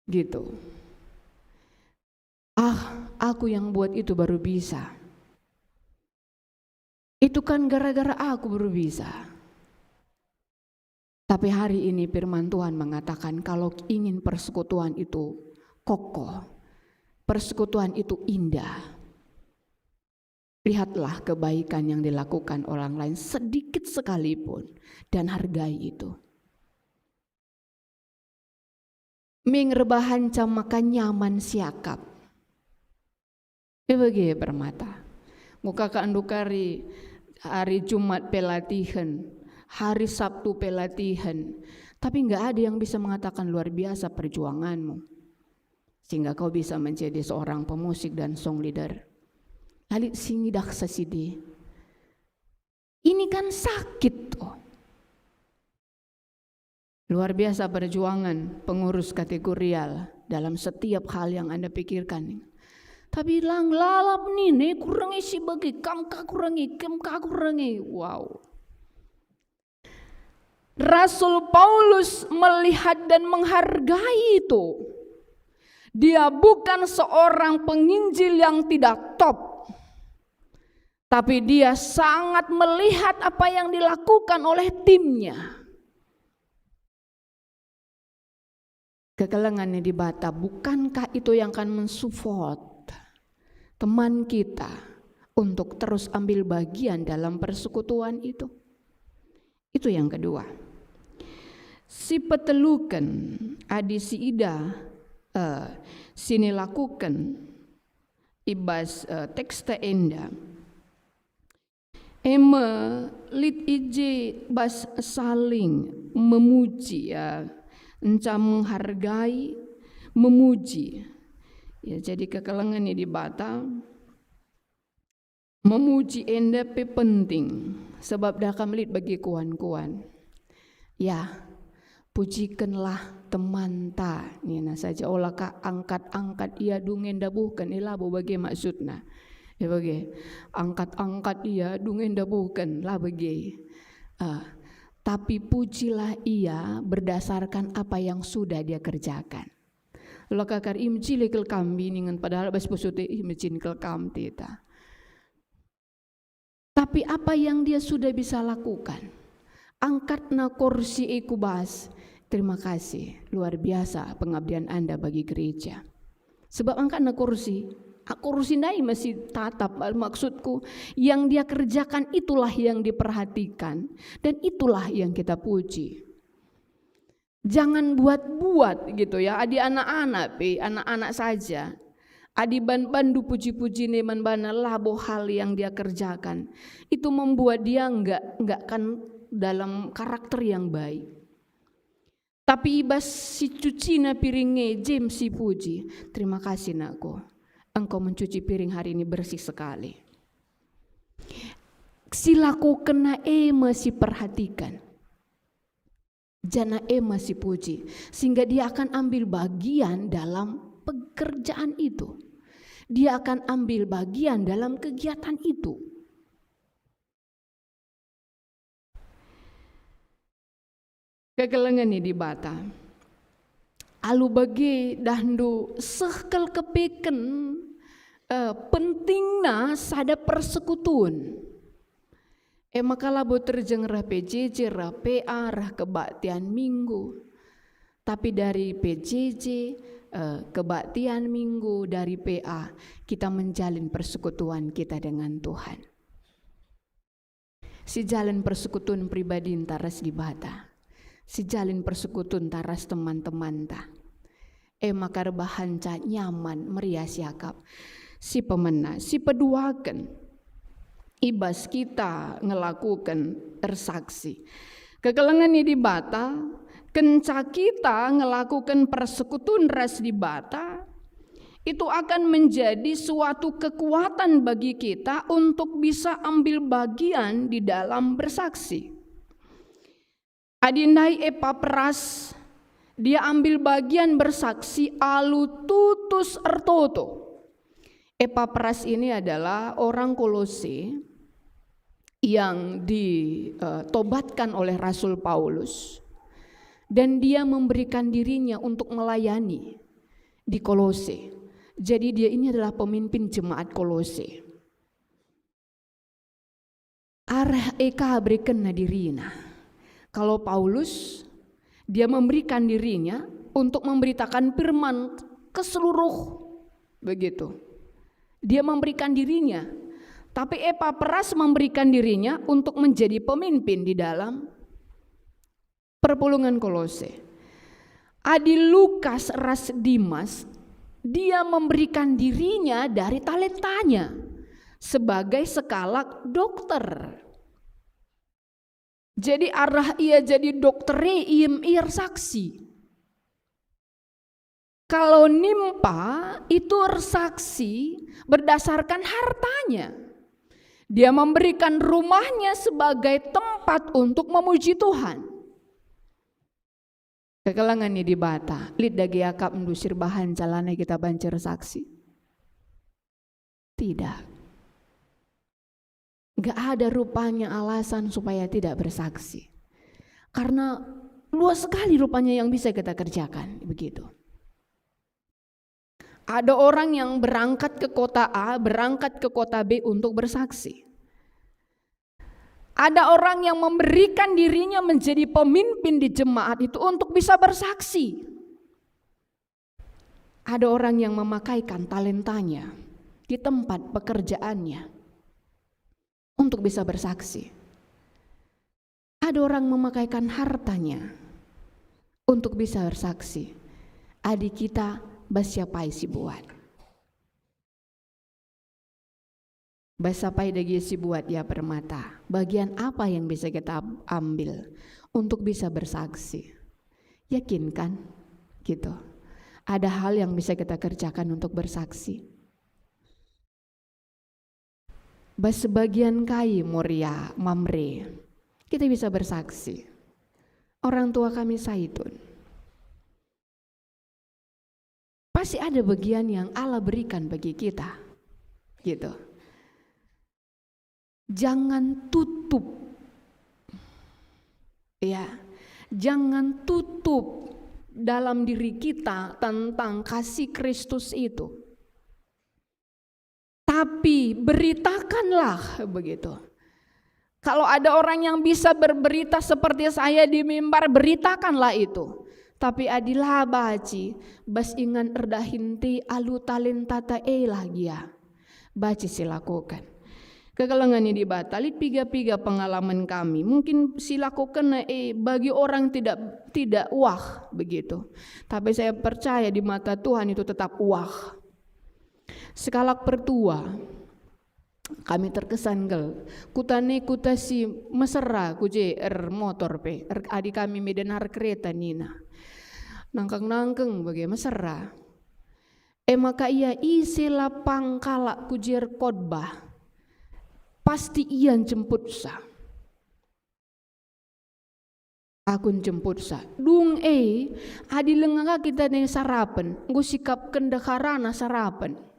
Gitu. "Ah, aku yang buat itu baru bisa." Itu kan gara-gara aku baru bisa. Tapi hari ini firman Tuhan mengatakan, kalau ingin persekutuan itu kokoh, persekutuan itu indah, lihatlah kebaikan yang dilakukan orang lain sedikit sekalipun dan hargai itu. Ming rebahan cam maka nyaman siakap. E bage permata. Enggo ka andu kari hari Jumat pelatihan, hari Sabtu pelatihan. Tapi nggak ada yang bisa mengatakan luar biasa perjuanganmu. Sehingga kau bisa menjadi seorang pemusik dan song leader. Lalu singidah sasidi. Ini kan sakit tuh. Luar biasa perjuangan pengurus kategorial dalam setiap hal yang Anda pikirkan. Tapi lang lalap nih, ne kurang isi bagi, kam ka kurang i, kam ka kurang i. Wow. Rasul Paulus melihat dan menghargai itu. Dia bukan seorang penginjil yang tidak top, tapi dia sangat melihat apa yang dilakukan oleh timnya. Kekelengen ni Dibata, bukankah itu yang akan mensupport teman kita untuk terus ambil bagian dalam persekutuan itu? Itu yang kedua. Si peteluken, adi si ida, eh, si nilakuken i bas, eh, teks enda, e me lit i je bas saling memuji, ya, enca menghargai, memuji. Ya, jadi kekelengen ni Dibata, memuji enda pe penting, sebab dah kam lit bagi kuan-kuan. Ya, pujikenlah temanta, nina saja, ola ka angkat-angkat ia dungen dabuhken, eh, labo bage maksudna. Ya bage, angkat-angkat ia dungen dabuhken, la bage. Ah, tapi pujilah ia berdasarkan apa yang sudah dia kerjakan. Ola ka kari, "Ih, mejile kal kam," ningen padahal bas pusuh te, "Ih, mejin kal kam," tita. Tapi apa yang dia sudah bisa lakukan? Angkatna kursi e ku bas. Terima kasih, luar biasa pengabdian Anda bagi gereja. Sebab angkatna kursi, ah, kursi ndai masih tatap, maksudku, yang dia kerjakan itulah yang diperhatikan dan itulah yang kita puji. Jangan buat-buat gitu ya, adi anak-anak pe, anak-anak saja. Adi ban-, bandu puji-puji ne man bana labo hal yang dia kerjakan, itu membuat dia enggak, enggak kan dalam karakter yang baik. Tapi i bas si cucina piring e, jem si puji, "Terima kasih, nakku, engkau mencuci piring hari ini bersih sekali." Si lakukenna e me si perhatikan. Janah e me si puji, sehingga dia akan ambil bagian dalam pekerjaan itu. Dia akan ambil bagian dalam kegiatan itu. Kekelengen ni Dibata. Alu bage dahndu seh kal kepeken, eh, pentingna sada persekutuan. E maka labo terjeng reh P J J, reh P A, reh kebaktian Minggu. Tapi dari P J J, eh, kebaktian Minggu, dari P A, kita menjalin persekutuan kita dengan Tuhan. Sijalin persekutuan pribadinta ras Dibata. Sijalin persekutuanta ras teman-temanta. E maka erbahanca nyaman, meriah siakap. Si pemena, si peduaken. I bas kita ngelakuken ersaksi. Kekelengen ni Dibata, kenca kita ngelakuken persekutuan ras Dibata, itu akan menjadi suatu kekuatan bagi kita untuk bisa ambil bagian di dalam bersaksi. Adi ndai Epapras, dia ambil bagian bersaksi alu tutus ertoto. Epapras ini adalah orang Kolose yang ditobatkan oleh Rasul Paulus, dan dia memberikan dirinya untuk melayani di Kolose. Jadi dia ini adalah pemimpin jemaat Kolose. Arah e ka berikenna dirina. Kalau Paulus, dia memberikan dirinya untuk memberitakan firman ke seluruh, begitu. Dia memberikan dirinya. Tapi Epapras memberikan dirinya untuk menjadi pemimpin di dalam perpulungen Kolose. Adi Lukas ras Dimas, dia memberikan dirinya dari talentanya sebagai sekalak dokter. Jadi arah ia jadi dokter e, ia, ia ersaksi. Kalau nimpa itu ersaksi berdasarkan hartanya. Dia memberikan rumahnya sebagai tempat untuk memuji Tuhan. Kekelengen ni Dibata, lit dage akapndu si erbahanca lanai kita banci ersaksi? Tidak. Gak ada rupanya alasan supaya tidak bersaksi. Karena luas sekali rupanya yang bisa kita kerjakan, begitu. Ada orang yang berangkat ke kota A, berangkat ke kota B untuk bersaksi. Ada orang yang memberikan dirinya menjadi pemimpin di jemaat itu untuk bisa bersaksi. Ada orang yang memakaikan talentanya di tempat pekerjaannya untuk bisa bersaksi. Ada orang memakaikan hartanya untuk bisa bersaksi. Adi kita, bas siapai si buat? Bas siapai dage si buat, ya, permata? Bagian apa yang bisa kita ambil untuk bisa bersaksi? Yakinkan, gitu. Ada hal yang bisa kita kerjakan untuk bersaksi. Bas sebagian kai Moria, Mamre, kita bisa bersaksi. Orang tua kami Saitun. Pasti ada bagian yang Allah berikan bagi kita. Gitu. Jangan tutup. Ya, jangan tutup dalam diri kita tentang kasih Kristus itu. Tapi beritakanlah, begitu. Kalau ada orang yang bisa berberita seperti saya di mimbar, beritakanlah itu. Tapi adi la banci, bas ingan erdahin ti alu talentata e lah gia. Banci si lakoken. Kekelengen ni Dibata, lit piga-piga pengalaman kami. Mungkin si lakokenna e bagi orang tidak, tidak wah, begitu. Tapi saya percaya di mata Tuhan itu tetap wah. Sekalak pertua, kami terkesan kal. Kuta e kuta si mesera, ku je ermotor pe. Er, adi kami Medan erkereta nina. Nangkeng-nangkeng bage mesera. E maka ia, ise la pang kalak ku je erkhotbah, pasti ia njemputsa. Aku njemputsa. Dung e, adi langa ka kita nai sarapen, enggo sikapken ndeharana sarapen.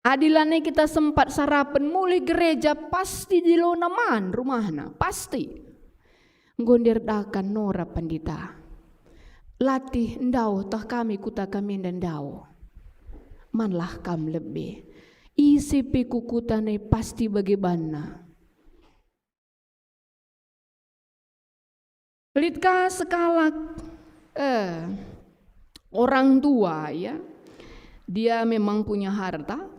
Adi lanai kita sempat sarapen, mulih gereja pasti jelona man rumahna, pasti. Enggo nderdakan nora pandita. Latih ndauh tah kami kuta kami enda ndauh. Manlah kam lebe. Ise pe ku kuta nai pasti bage banna. Lit ka sekalak, eh, orang tua, ya. Dia memang punya harta,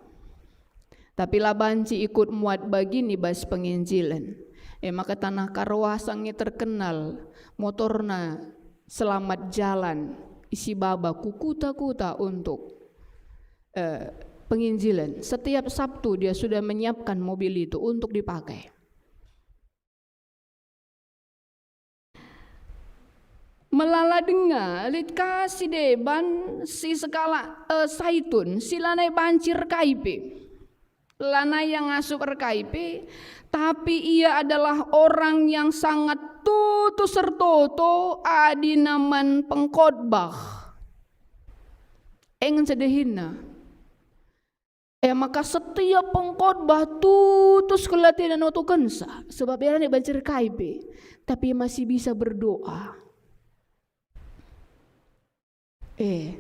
tapi la banci ikut muat bagin i bas penginjilen. E maka tanah Karoas nge terkenal, motorna selamat jalan, isi baba ku kuta-kuta untuk, eh, penginjilen. Setiap Sabtu dia sudah menyiapkan mobil itu untuk dipakai. Melala denga, lit ka si deban, si sekalak, eh, Saitun, si lanai banci R K I P. Lanai ia ngasup R K I P, tapi ia adalah orang yang sangat tutus ertoto adina man pengkhotbah. Eng sedehinna. E maka setiap pengkhotbah tutus kal atena notokensa, sebab ia lanai banci R K I P, tapi ia masih bisa berdoa. Eh.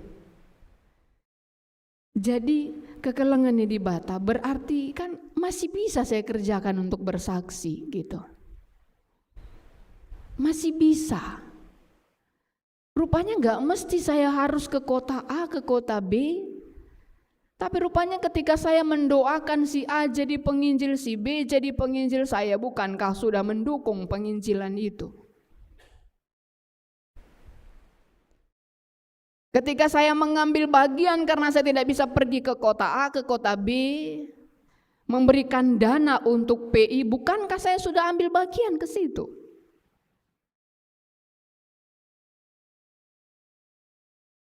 Jadi, kekelengen ni Dibata berarti kan masih bisa saya kerjakan untuk bersaksi gitu. Masih bisa. Rupanya nggak mesti saya harus ke kota A, ke kota B. Tapi rupanya ketika saya mendoakan si A jadi penginjil, si B jadi penginjil, saya bukankah sudah mendukung penginjilan itu? Ketika saya mengambil bagian karena saya tidak bisa pergi ke kota A, ke kota B, memberikan dana untuk P I, bukankah saya sudah ambil bagian ke situ?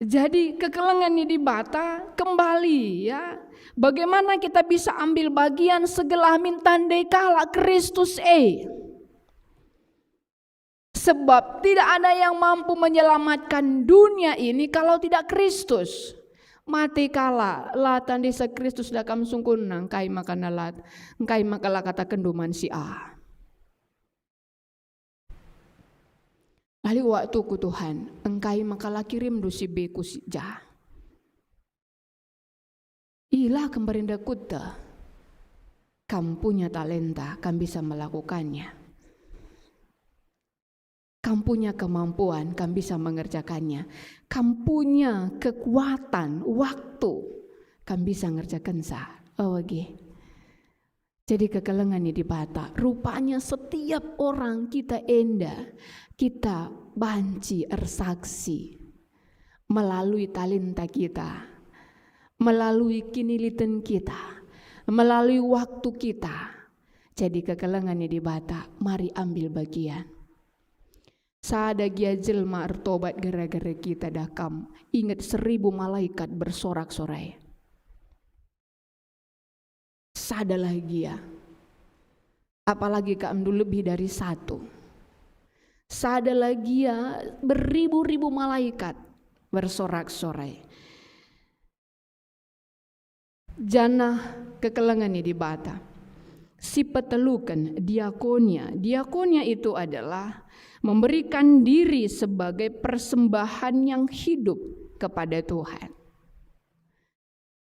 Jadi kekelengen ni Dibata kembali, ya. Bagaimana kita bisa ambil bagian segelamin tandai kalak Kristus e? Sebab tidak ada yang mampu menyelamatkan dunia ini kalau tidak Kristus. Mate kalak, la tandisa Kristus da kam sungkunna, engkai maka nalat, engkai maka la katakenndu man si A. Bali waktuku Tuhan, engkai maka la kirimndu si B ku si ja. Ila kembarinda kuta, kam punya talenta, kam bisa melakukannya. Kam punya kemampuan, kam bisa mengerjakannya. Kam punya kekuatan, waktu, kam bisa ngerjakensa. Oh, oke. Jadi kekelengen ni Dibata, rupanya setiap orang kita enda, kita banci ersaksi melalui talenta kita, melalui kiniliten kita, melalui waktu kita. Jadi kekelengen ni Dibata, mari ambil bagian. Sada gia jelma ertobat gara-gara kita da kam, inget seribu malaikat bersorak-sorai. Sadalah gia. Apalagi kamndu lebih dari satu. Sadalah gia beribu-ribu malaikat bersorak-sorai. Janah kekelengen ni Dibata. Si peteluken diakonia. Diakonia itu adalah memberikan diri sebagai persembahan yang hidup kepada Tuhan.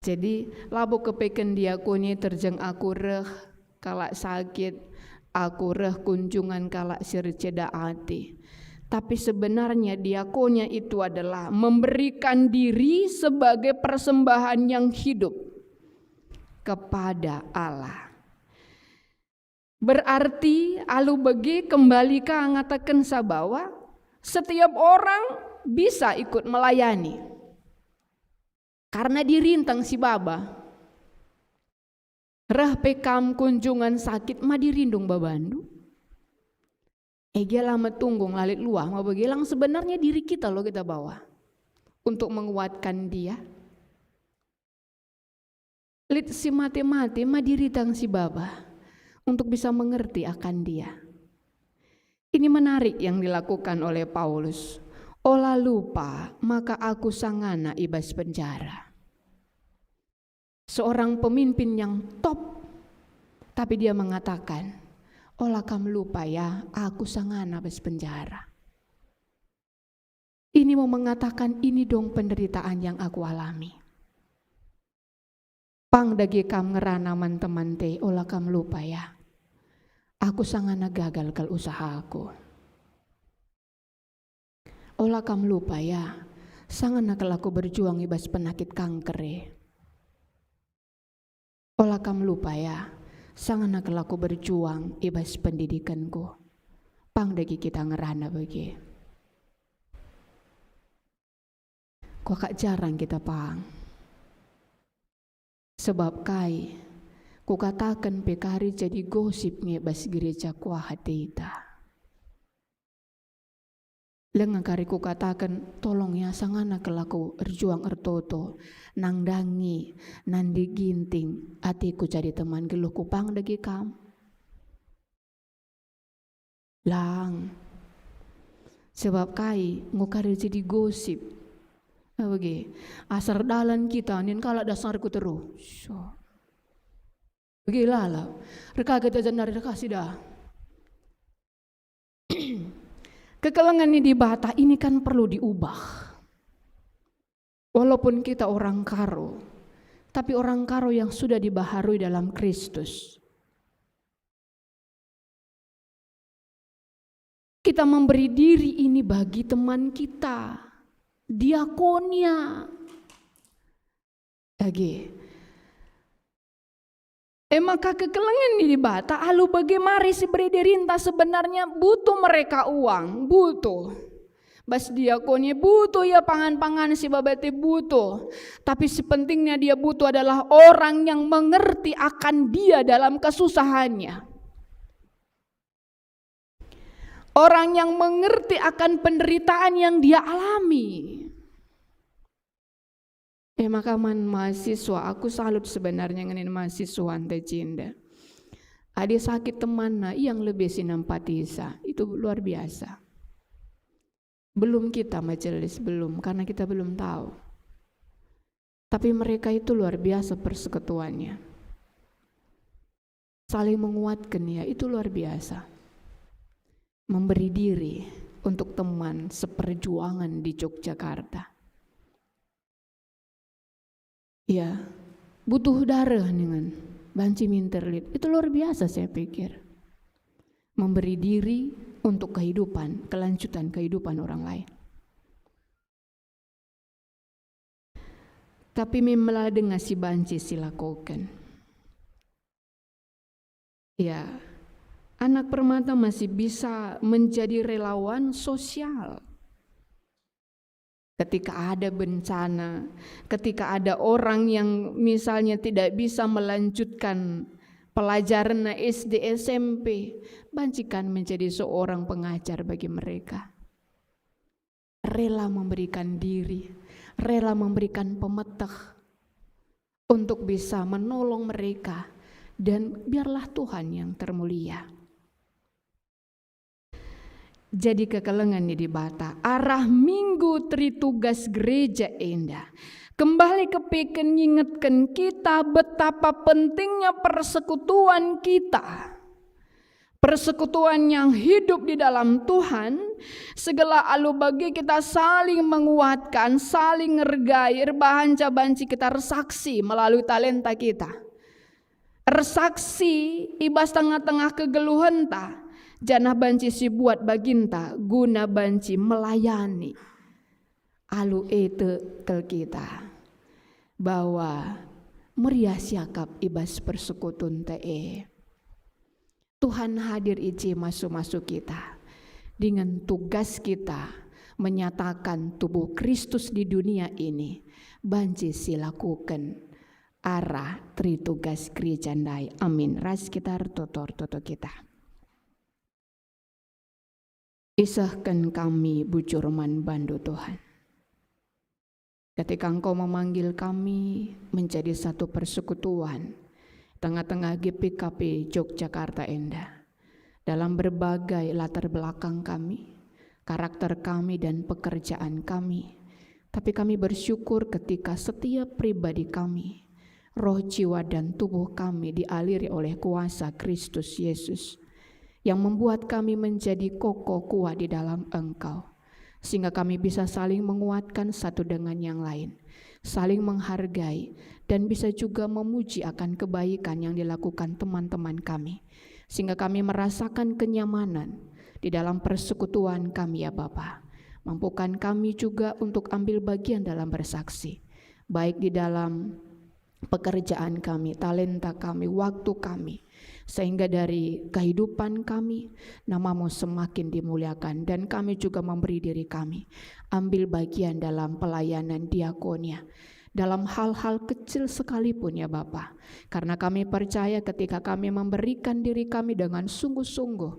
Jadi, labo kepeken diakonia terjeng aku reh kalak sakit, aku reh kunjungan kalak si erceda ate. Tapi sebenarnya diakonia itu adalah memberikan diri sebagai persembahan yang hidup kepada Allah. Berarti alu bage kembali ka ngatakensa bahwa setiap orang bisa ikut melayani. Karena dirintang si baba. Reh pe kam kunjungan sakit, ma dirindu babandu? Ege la metunggung, la lit luah, ma bage lang sebenarnya diri kita lo kita bawa untuk menguatkan dia. Lit si mate-mate, ma diritang si baba untuk bisa mengerti akan dia. Ini menarik yang dilakukan oleh Paulus. Ola lupa maka aku sangana i bas penjara. Seorang pemimpin yang top, tapi dia mengatakan, "Ola kam lupa ya, aku sangana bas penjara." Ini mau mengatakan ini dong penderitaan yang aku alami. Pang dage kam ngerana man teman te, ola kam lupa ya. Aku sangana gagal kal usahaku. Ola kam lupa ya, sangana kal aku berjuang i bas penakit kanker e. Ola kam lupa ya, sangana kal aku berjuang i bas pendidikanku. Pang dage kita ngerana bage. Kuakap jarang kita pang. Sebab kai, kukataken pe kari jadi gosip nge bas gereja kuah ateta. Langa kari kukataken, "Tolong ya, sangana kal aku erjuang ertoto, nandangi, nande Ginting, ateku jadi teman geluhku." Pang dage kam. Lang. Sebab kai, enggo kari jadi gosip. Ah, bage. Asar dalan kita, nin kalak dasar ku teru. So. Bage lalap. Reka kita jenari reka sida. Kekelengen ni Dibata ini kan perlu diubah. Walaupun kita orang Karo, tapi orang Karo yang sudah dibaharui dalam Kristus. Kita memberi diri ini bagi teman kita, diakonia. Age. E maka kekelengen ni Dibata alu bage mari si beri dirinta sebenarnya butuh mereka uang, butuh. Bas diakonia butuh ia pangan-pangan si babete butuh. Tapi si pentingnya dia butuh adalah orang yang mengerti akan dia dalam kesusahannya. Orang yang mengerti akan penderitaan yang dia alami. E maka man mahasiswa, aku salut sebenarnya ngenin mahasiswa anta enda. Adi sakit temanna, ia nge lebe si nampatisa. Itu luar biasa. Belum kita majelis, belum, karena kita belum tahu. Tapi mereka itu luar biasa persekutuannya. Saling menguatkan, ya, itu luar biasa. Memberi diri untuk teman seperjuangan di Yogyakarta. Ya, butuh darah dengan banci minter lit. Itu luar biasa, saya pikir. Memberi diri untuk kehidupan, kelanjutan kehidupan orang lain. Tapi me mela denga si banci silakoken. Ya, anak permata masih bisa menjadi relawan sosial. Ketika ada bencana, ketika ada orang yang misalnya tidak bisa melanjutkan pelajaranna S D S M P, bancikan menjadi seorang pengajar bagi mereka. Rela memberikan diri, rela memberikan pemeteh untuk bisa menolong mereka, dan biarlah Tuhan yang termulia. Jadi kekelengen ni Dibata, arah Minggu Tritugas Gereja enda kembali kepeken ngingetken kita betapa pentingnya persekutuan kita. Persekutuan yang hidup di dalam Tuhan, segala alu bage kita saling menguatkan, saling ngergai, erbahanca banci kita ersaksi melalui talenta kita. Ersaksi i bas tengah-tengah kegeluhenta, janah banci sibuat baginta guna banci melayani. Alu e tek kal kita bahwa meriah siakap i bas persekutunta e. Tuhan hadir i je masu-masu kita, dingen tugas kita menyatakan tubuh Kristus di dunia ini banci silakoken arah Tritugas Gereja ndai. Amin. Ras kita ertoto-ertoto kita. Isehken kami bujur man bandu, Tuhan. Ketika Engkau memanggil kami menjadi satu persekutuan tengah-tengah G P K P Yogyakarta enda, dalam berbagai latar belakang kami, karakter kami, dan pekerjaan kami, tapi kami bersyukur ketika setiap pribadi kami, roh, jiwa, dan tubuh kami dialiri oleh kuasa Kristus Yesus, yang membuat kami menjadi kokoh kuat di dalam Engkau, sehingga kami bisa saling menguatkan satu dengan yang lain, saling menghargai, dan bisa juga memuji akan kebaikan yang dilakukan teman-teman kami, sehingga kami merasakan kenyamanan di dalam persekutuan kami, ya Bapa. Mampukan kami juga untuk ambil bagian dalam bersaksi, baik di dalam pekerjaan kami, talenta kami, waktu kami, sehingga dari kehidupan kami, nama-Mu semakin dimuliakan, dan kami juga memberi diri kami, ambil bagian dalam pelayanan diakonia, dalam hal-hal kecil sekalipun, ya Bapa, karena kami percaya ketika kami memberikan diri kami dengan sungguh-sungguh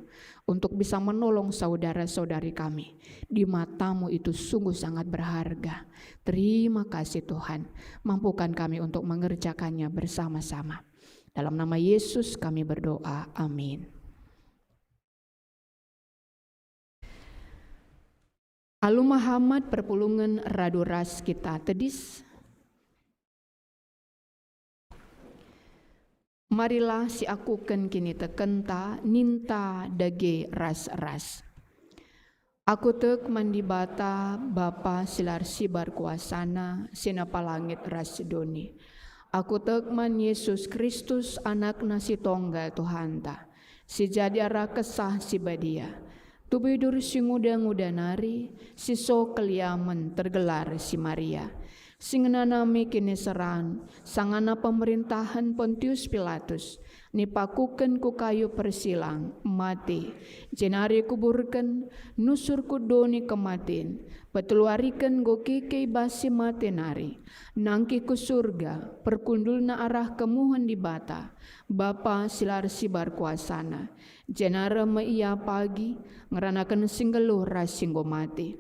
untuk bisa menolong saudara-saudari kami, di mata-Mu itu sungguh sangat berharga. Terima kasih, Tuhan. Mampukan kami untuk mengerjakannya bersama-sama. Dalam nama Yesus kami berdoa. Amin. Alu mehamat perpulungen radu ras kita tedis. Marilah siakuken kinitekenta ninta dage ras-ras. Aku tek man Dibata, Bapa si la ersibar kuasaNa, si napa langit ras doni. Aku tek man Yesus Kristus, AnakNa si Tonggal Tuhanta, si jadi arah Kesah Si Badia, tubuh idur si nguda-nguda nari, si so keliamen tergelar si Maria, si ngenanami kiniseran, sangana pemerintahen Pontius Pilatus, nipakuken ku kayu persilang, mate, jenari kuburken, nusur ku doni kematen, peteluariken enggo keke i bas si mate nari, nangkih ku Surga, perkundulna arah kemuhen Dibata, Bapa si la ersibar kuasaNa, jenari me Ia pagi, ngeranaken si nggeluh ras si enggo mate.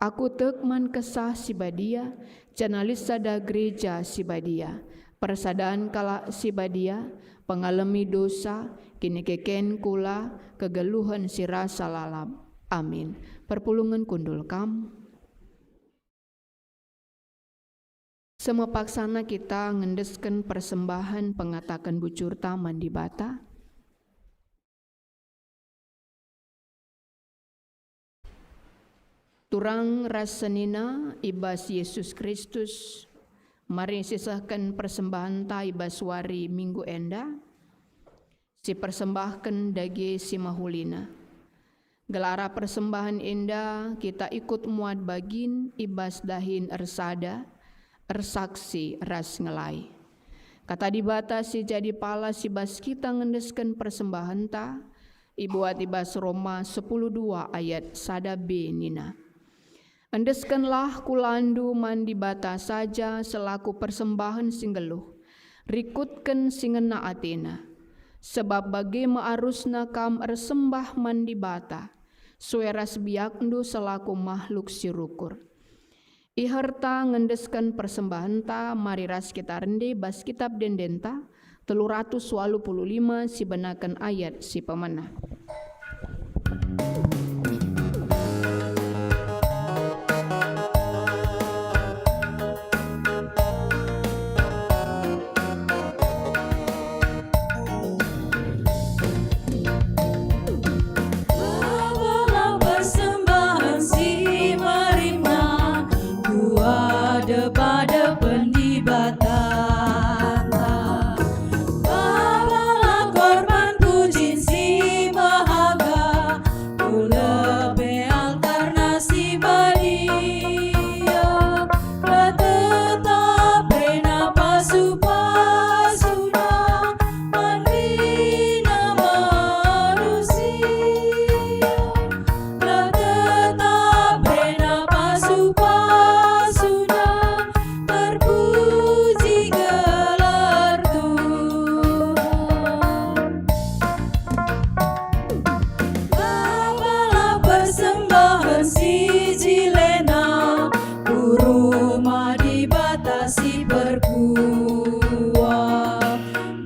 Aku tek man Kesah Si Badia, janah lit sada Gereja Si Badia, persadan kalak si badia, pengalemi dosa, kinikeken kula, kegeluhen si rasa lalap. Amin. Perpulungen kundul kam. Semepaksana kita ngendesken persembahen pengataken bujurta man Dibata. Turang ras senina i bas Yesus Kristus, mari sisehken persembahenta i bas wari Minggu enda, sipersembahken dage si mehulina. Gelah arah persembahen enda kita ikut muat bagin i bas dahin ersada, ersaksi ras ngelai. Kata Dibata si jadi pala si bas kita ngendesken persembahenta, ibuat i bas Roma sepuluh dua ayat sada b nina, "Endeskenlah kulandu man Dibata saja selaku persembahen si nggeluh, rikutken si ngena ateNa. Sebab bage me arusna kam ersembah man Dibata, sue ras biakndu selaku mahluk si rukur." Iherta ngendesken persembahenta, mari ras kita rende bas Kitap Ende-endenta, telu ratus waluh puluh lima, sibenaken ayat si pemena. Bawalah persembahan si merina ku adepen-adepen Dibata. Bawalah korban pujin si mehaga ku lebe altarNa si badia. Tetap rena pasu-pasuNa man kerina manusia. Tetap rena pasu-pasuNa, terpuji gelar Tuhan. Bawalah persembahen si jilena ku rumah Dibata si perkuah.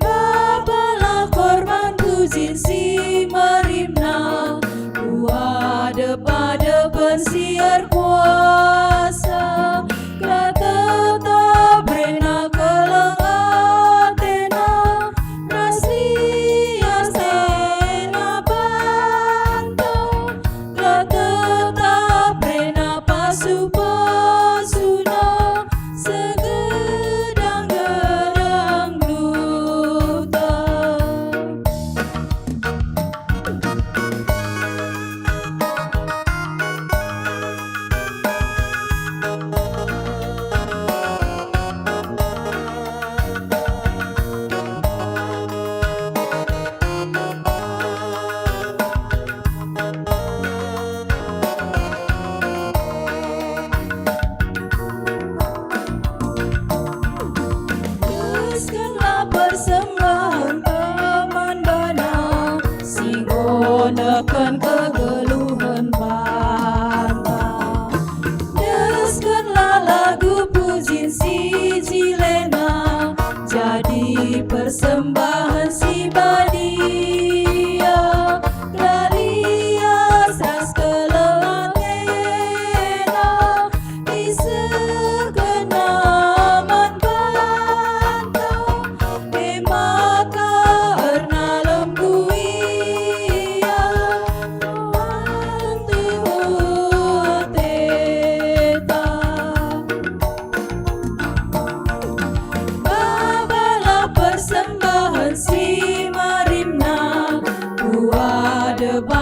Bawalah korban pujin si merina ku adepen-adepen si erkuasa. Tetap rena keleng atena ras lias atena banta. Tetap rena pasu-pasuNa segedang-gedang geluhta.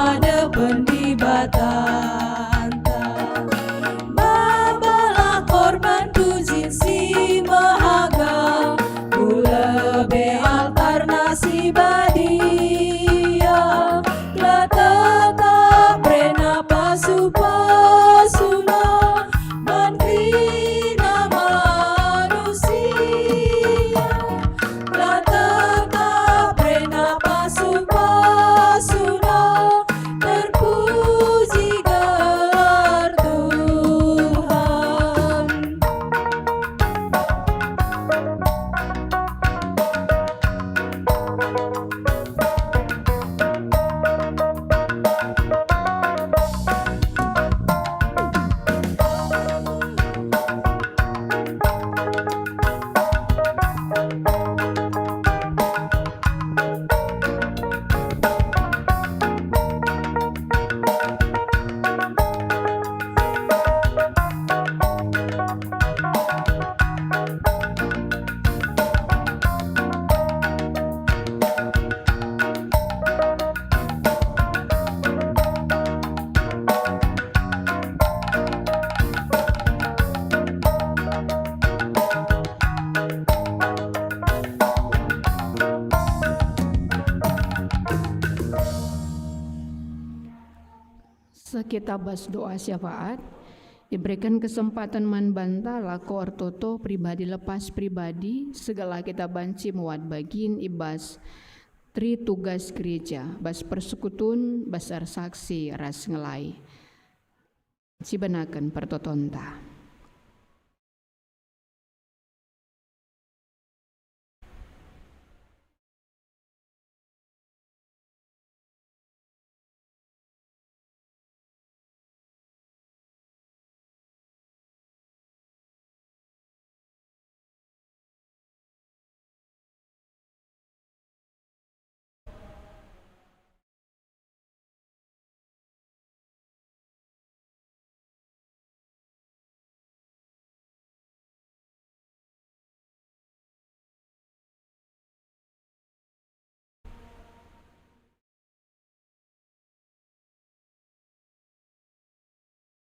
adepen Dibatanta. Babalah korban pujin si mehaga ku lebe altarNa si badia, gelah tetap rena pasu-pasuNa man kerina manusia. La tetap rena pasu-pasuNa, terpuji gelar Tuhan. Seh kita bas doa syafaat, ibereken kesempaten man banta lako ertoto pribadi lepas pribadi, segelah kita banci muat bagin i bas tri tugas gereja, bas persekutun, bas ersaksi ras ngelai. Sibenaken pertotonta.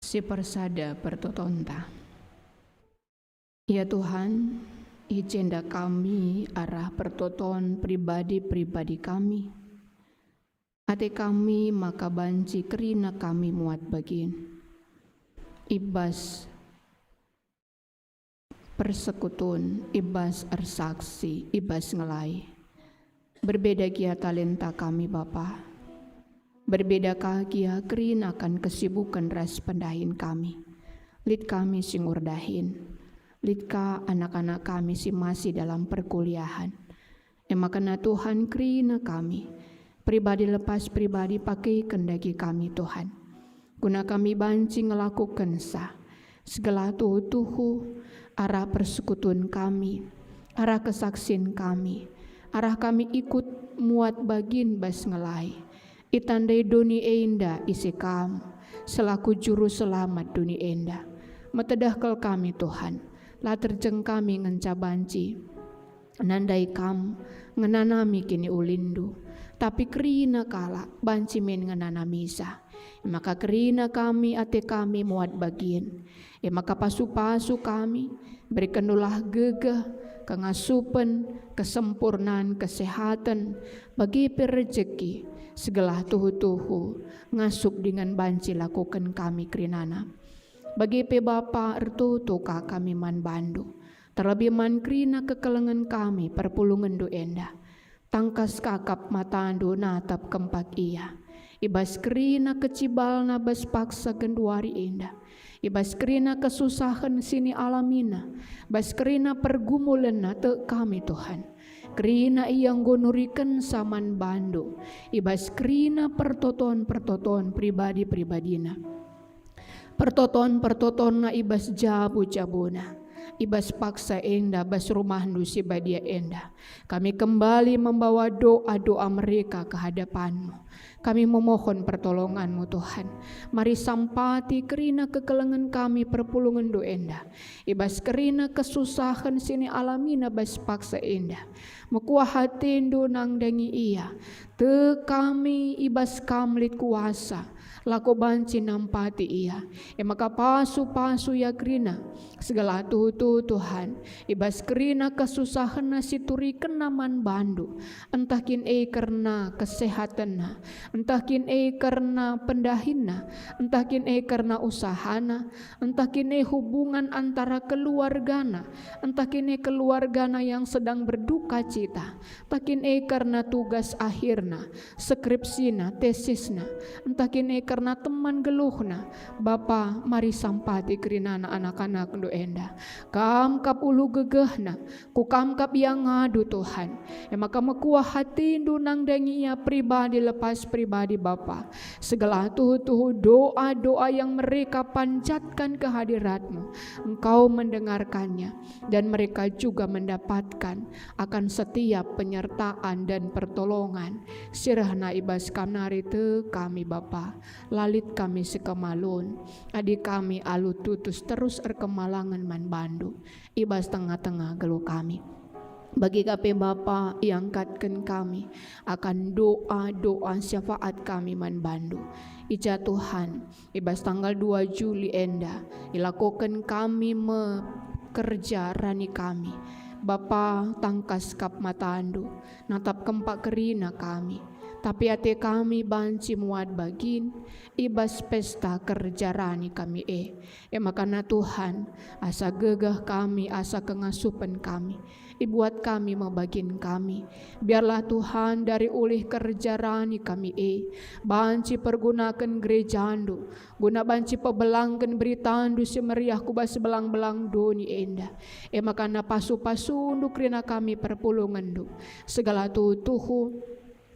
Sipersada pertotonta. Ya Tuhan, i jenda kami arah pertoton pribadi-pribadi kami. Ate kami maka banci kerina kami muat bagin i bas persekutun, i bas ersaksi, i bas ngelai. Berbeda gia talenta kami, Bapa. Berbeda ka gia kerina akan kesibuken ras pendahin kami. Lit kami si ngurdahin. Lit ka anak-anak kami si masih dalam perkuliahan. E maka na Tuhan kerina kami, pribadi lepas pribadi pakeken dage kami, Tuhan. Guna kami banci ngelakukensa, segelah tuhu-tuhu arah persekutun kami, arah kesaksin kami, arah kami ikut muat bagin bas ngelai, itandai doni enda ise Kam selaku Juru Selamat doni enda. Metedeh kal kami, Tuhan, la terjeng kami ngenca banci nandai Kam ngenanami kiniulinndu, tapi kerina kalak banci min ngenanamisa. E maka kerina kami ate kami muat bagin. E maka pasu-pasu kami, berekenNdulah gegeh, kengasupen, kesempurnan, kesehaten, bage pe rejeki, segelah tuhu-tuhu ngasup dingen banci lakoken kami kerinana. Bage pe Bapa, ertoto ka kami man bandu, terlebih man kerina kekelengen kami perpulungenndu enda. Tangkas kakap matandu natap kempak ia. I bas kerina kecibalna bas paksa genduari enda, i bas kerina kesusahen si nialamina, bas kerina pergumulenna tek kami, Tuhan. Kerina ia enggo nurikensa man bandu, i bas kerina pertoton-pertoton pribadi-pribadina. Pertoton-pertotonna i bas jabu-jabuna, i bas paksa enda, bas rumahndu si badia enda. Kami kembali membawa doa-doa mereka ke hadapanmu. Kami memohon pertolongan-Mu, Tuhan. Mari sampati kerina kekelengen kami perpulungenNdu enda. I bas kerina kesusahen si nialamina bas paksa enda. Mekuah ateNdu nandangi ia. Tek kami i bas Kam lit kuasa, lako banci nampati ia. E maka pasu-pasu ia kerina, segala tuhu-tuhu Tuhan, i bas kerina kesusahenna si turikenna man bandu, ntah kin e kerna kesehatenna, ntah kin e kerna pendahinna, ntah kin e kerna usahana, ntah kin e hubungan antara keluargana, ntah kin e keluargana yang sedang berduka cita, ntah kin e kerna tugas akhirna, skripsina, tesisna, ntah kin e kerna teman geluhna. Bapa, mari sampati kerinana anak-anakNdu enda. Kam kap ulu gegehna, ku Kam kap ia ngadu, Tuhan. E maka mekuah ateNdu nandangi ia pribadi lepas pribadi, Bapa. Segala tuhu-tuhu doa-doa yang mereka panjatkan ke hadirat-Mu, Engkau mendengarkannya, dan mereka juga mendapatkan akan setiap penyertaan dan pertolongan si rehna i bas Kam nari. Tek kami, Bapa, la lit kami si kemalun, adi kami alu tutus terus erkemalangen man bandu i bas tengah-tengah geluh kami. Bagi ka pe Bapa iangkatken kami akan doa-doa syafaat kami man bandu. I ja Tuhan, i bas tanggal dua Juli enda, ilakoken kami me kerja rani kami. Bapa, tangkas kap matandu, natap kempak kerina kami. Tapi ate kami banci muat bagin i bas pesta kerja rani kami e. E maka na Tuhan, asa gegeh kami, asa kengasupen kami, ibuat kami me bagin kami. Biarlah Tuhan, dari ulih kerja rani kami e, banci pergunaken gerejandu, guna banci pebelangken beritandu si meriah ku bas belang-belang doni enda. E maka na pasu-pasundu kerina kami perpulungenndu. Segala tuhu-tuhu,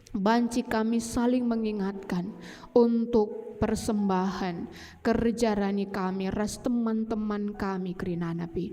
banci kami saling mengingatkan untuk persembahen kerja rani kami ras teman-teman kami kerinana pe.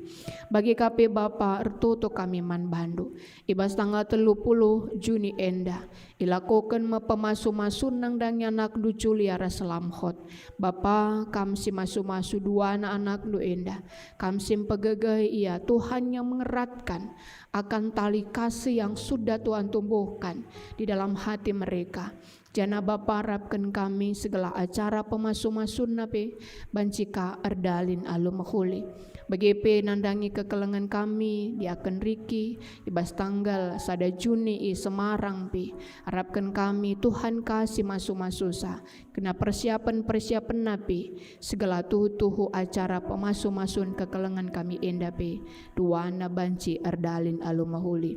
Bagi ka pe Bapa, ertoto kami man bandu. I bas tanggal telu puluh Juni enda, ilakoken me pemasu-masun nandangi anakndu Julia ras Lamhot. Bapa, Kam si masu-masu duana anakndu enda. Kam si mpegegehi ia, Tuhan yang mengeratkan akan tali kasih yang sudah Tuhan tumbuhkan di dalam hati mereka. Janah Bapa, arapken kami segala acara pemasu-masunna pe banci ka erdalin alu mehuli. Bage pe nandangi kekelengen kami, Diaken Riki, i bas tanggal sada Juni i Semarang pe. Arapken kami, Tuhan ka si masu-masusa, kena persiapen-persiapenna pe, segala tuhu-tuhu acara pemasu-masun kekelengen kami enda pe, duana banci erdalin alu mehuli.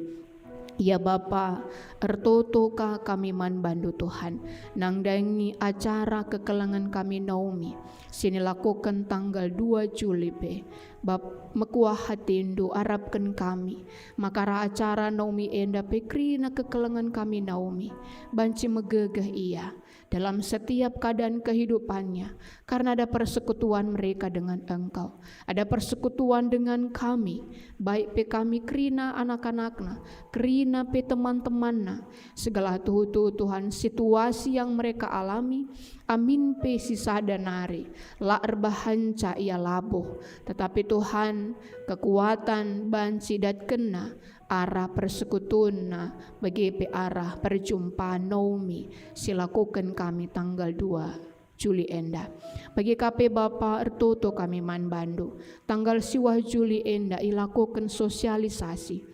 Ya Bapa, ertoto ka kami man bandu Tuhan, nandangi acara kekelengen kami Naomi, si nilakoken tanggal dua Juli pe. Bap, mekuah atendu arapken kami, maka acara Naomi enda pe kerina kekelengen kami Naomi, banci megegeh ia dalam setiap keadaan kehidupannya, karena ada persekutuan mereka dengan Engkau. Ada persekutuan dengan kami, baik pe kami kerina anak-anakna, kerina pe teman-temanna. Segala tuhu-tuhu Tuhan, situasi yang mereka alami, amin pe si sada nari, la erbahanca ia labuh. Tetapi Tuhan, kekuatan banci idatkenna, arah persekutunna, bage pe arah perjumpan Naomi si lakoken kami tanggal dua Juli enda. Bage ka pe Bapa, ertoto kami man bandu. Tanggal siwah Juli enda ilakoken sosialisasi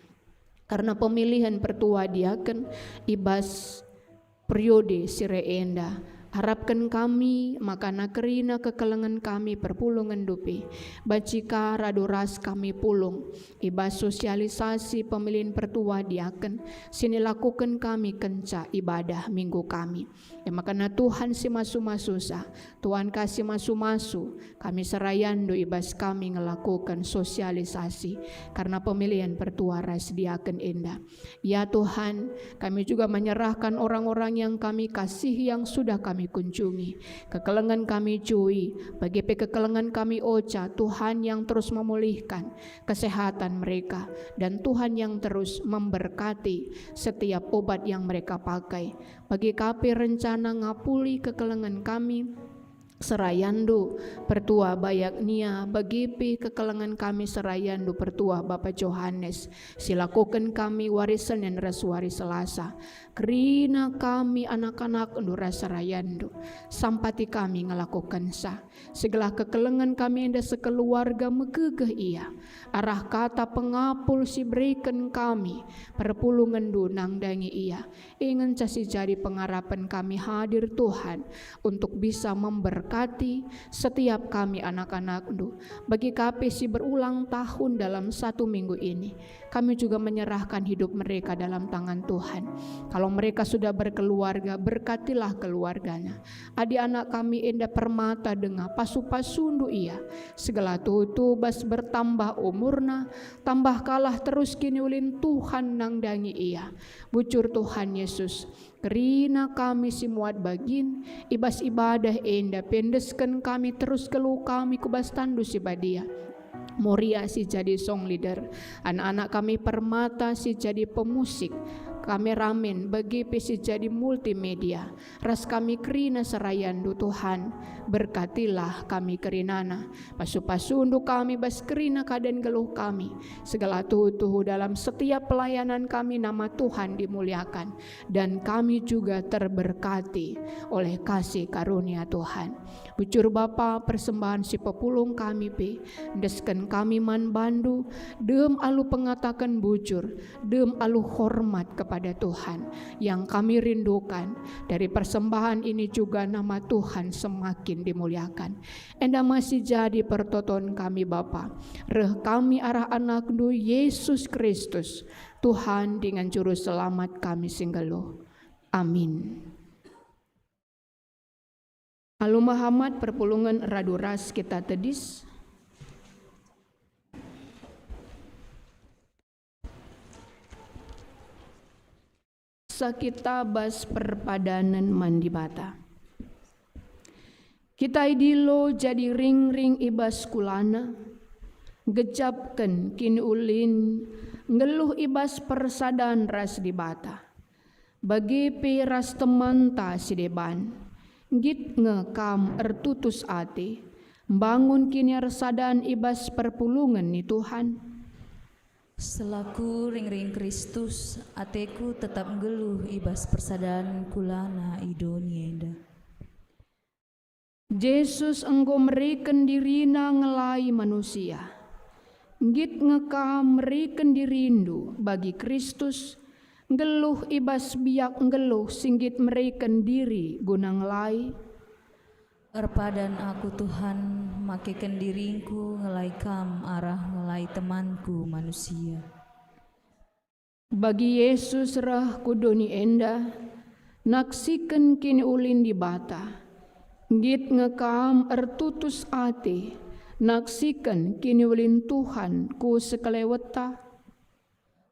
kerna pemilihen pertua diaken i bas periode si reh enda. Arapken kami maka kerina kekelengen kami perpulungenndu pe, banci ka radu ras kami pulung i bas sosialisasi pemilihen pertua diaken si nilakoken kami kenca ibadah minggu kami. E maka Tuhan si masu-masusa, Tuhan ka si masu-masu, kami serayandu i bas kami ngelakoken sosialisasi kerna pemilihen pertua ras diaken enda. Ya Tuhan, kami juga menyerahkan orang-orang yang kami kasihi yang sudah kami kunjungi. Kekelengen kami Jui, bage pe kekelengen kami Oca, Tuhan yang terus memulihkan kesehatan mereka, dan Tuhan yang terus memberkati setiap obat yang mereka pakai. Bage ka pe rencana ngapuli kekelengen kami, serayandu, pertua Bayak Nia, bage pe kekelengen kami serayandu, pertua Bapa Johanes, si lakoken kami wari Senin ras wari Selasa. Kerina kami anak-anakndu ras serayandu, sampati kami ngelakokensa. Segelah kekelengen kami enda sekeluarga megegeh ia, arah kata pengapul si bereken kami perpulungenndu nandangi ia. Ingenca si jadi pengarapen kami hadir, Tuhan, untuk bisa memberkati setiap kami anak-anakndu, bagi ka pe si berulang tahun dalam satu minggu ini. Kami juga menyerahkan hidup mereka dalam tangan Tuhan. Kalau mereka sudah berkeluarga, berkatilah keluarganya. Adi anak kami enda Permata denga pasu-pasundu ia, segelah tuhu-tuhu bas bertambah umurna, tambahkalah terus kiniulin Tuhan nandangi ia. Bujur Tuhan Yesus, kerina kami si muat bagin, i bas ibadah enda pe endesken kami terus geluh kami ku bas tanNdu si badia. Moria si jadi song leader, anak-anak kami Permata si jadi pemusik, kameramen, bage pe si jadi multimedia, ras kami kerina serayanNdu, Tuhan. Berkatilah kami kerinana, pasu-pasuNdu kami bas kerina keadaan geluh kami, segala tuhu-tuhu dalam setiap pelayanan kami nama Tuhan dimuliakan, dan kami juga terberkati oleh kasih karunia Tuhan. Bujur Bapa, persembahan si pepulung kami pe, endesken kami man bandu, dem alu pengataken bujur, dem alu hormat kepada Tuhan yang kami rindukan. Dari persembahan ini juga nama Tuhan semakin dimuliakan. Enda me si jadi pertoton kami Bapa, reh kami arah AnakNdu Yesus Kristus, Tuhan dengan Juru Selamat kami si nggeluh. Amin. Alu mehamat perpulungen radu ras kita tedis. Sa kita bas perpadanen man Dibata. Kita idilo jadi ringring i bas kulana, gejapken kiniulin, nggeluh i bas persadan ras Dibata. Bage pe ras temanta si deban, nggit nge kam ertutus ate, mbangun kiniarsadan i bas perpulungen ni Tuhan. Selaku ringring Kristus, ateku tetap nggeluh i bas persadan kulana i doni enda. Jesus enggo mereken diriNa ngelai manusia. Nggit nge kam mereken dirindu bagi Kristus, nggeluh i bas biak nggeluh si nggit mereken diri guna ngelai? Erpadan aku, Tuhan, makeken diringku ngelai Kam arah ngelai temanku manusia. Bagi Jesus reh ku doni enda, naksiken kiniulin Dibata. Nggit nge kam ertutus ate, naksiken kiniulin Tuhan ku sekelewetta?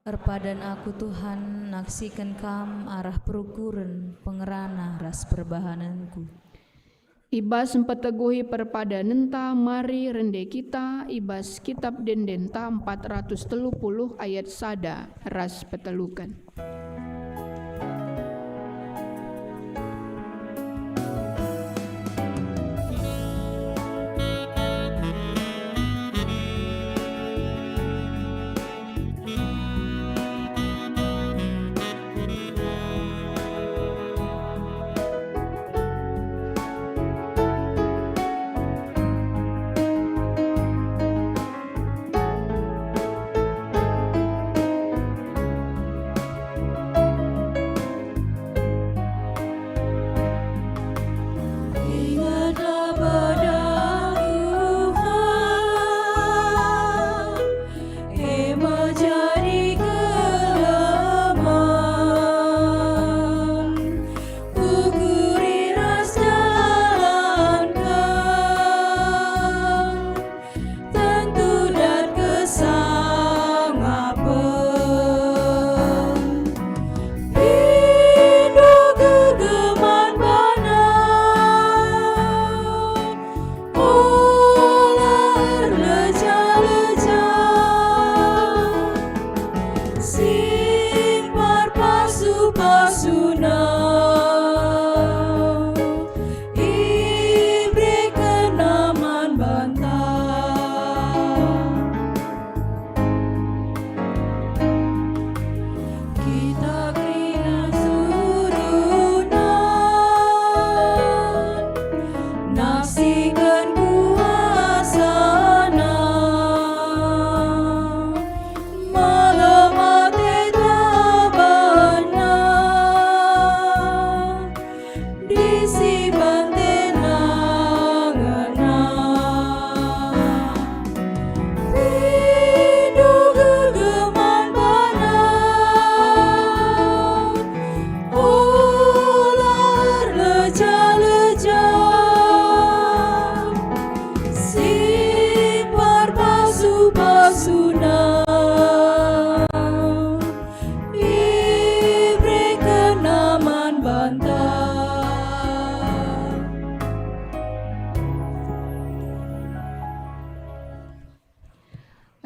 Erpadan aku, Tuhan, naksiken Kam arah perukuren, pengerana, ras perbahanenku. I bas mpeteguhi perpadanenta, mari rende kita i bas Kitab Ende-enden empat ratus telu puluh ayat sada ras peteluken.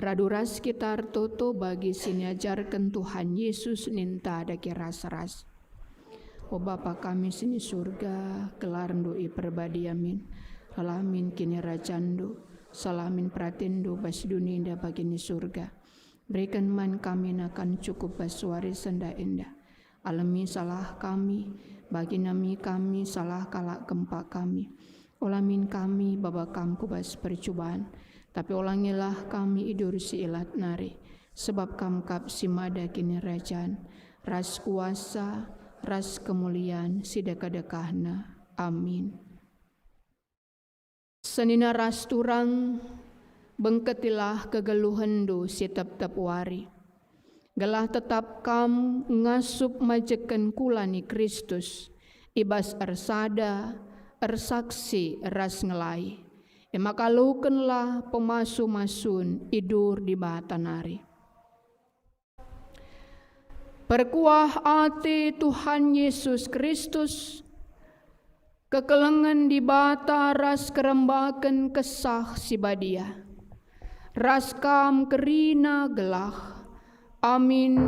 Radu ras kita ertoto bagi si niajarken Tuhan Yesus ninta dage ras-ras. O Bapa kami si ni Surga, gelarNdu iperbadia min, lala min kinirajanNdu, sala min peratenNdu bas doni enda bagi ni Surga. Beriken man kami nakan cukup bas wari si enda-enda. Alemi salah kami, bagi nami kami salah kalak kempak kami. Ola min kami baba Kam ku bas percuban, tapi olangilah kami i bas si ilat nari, sebab Kam kap si mada kinirajan, ras kuasa, ras kemulian si dekah-dekahna. Amin. Senina ras turang, bengketilah kegeluhenndu si tep-tep wari, gelah tetap kam ngasup majekken kula ni Kristus i bas ersada, ersaksi ras ngelai. E maka alokenlah pemasu-masun i bas Dibata nari. Perkuah ate Tuhan Yesus Kristus, kekelengen Dibata ras kerembaken Kesah Si Badia, ras kam kerina gelah. Amin.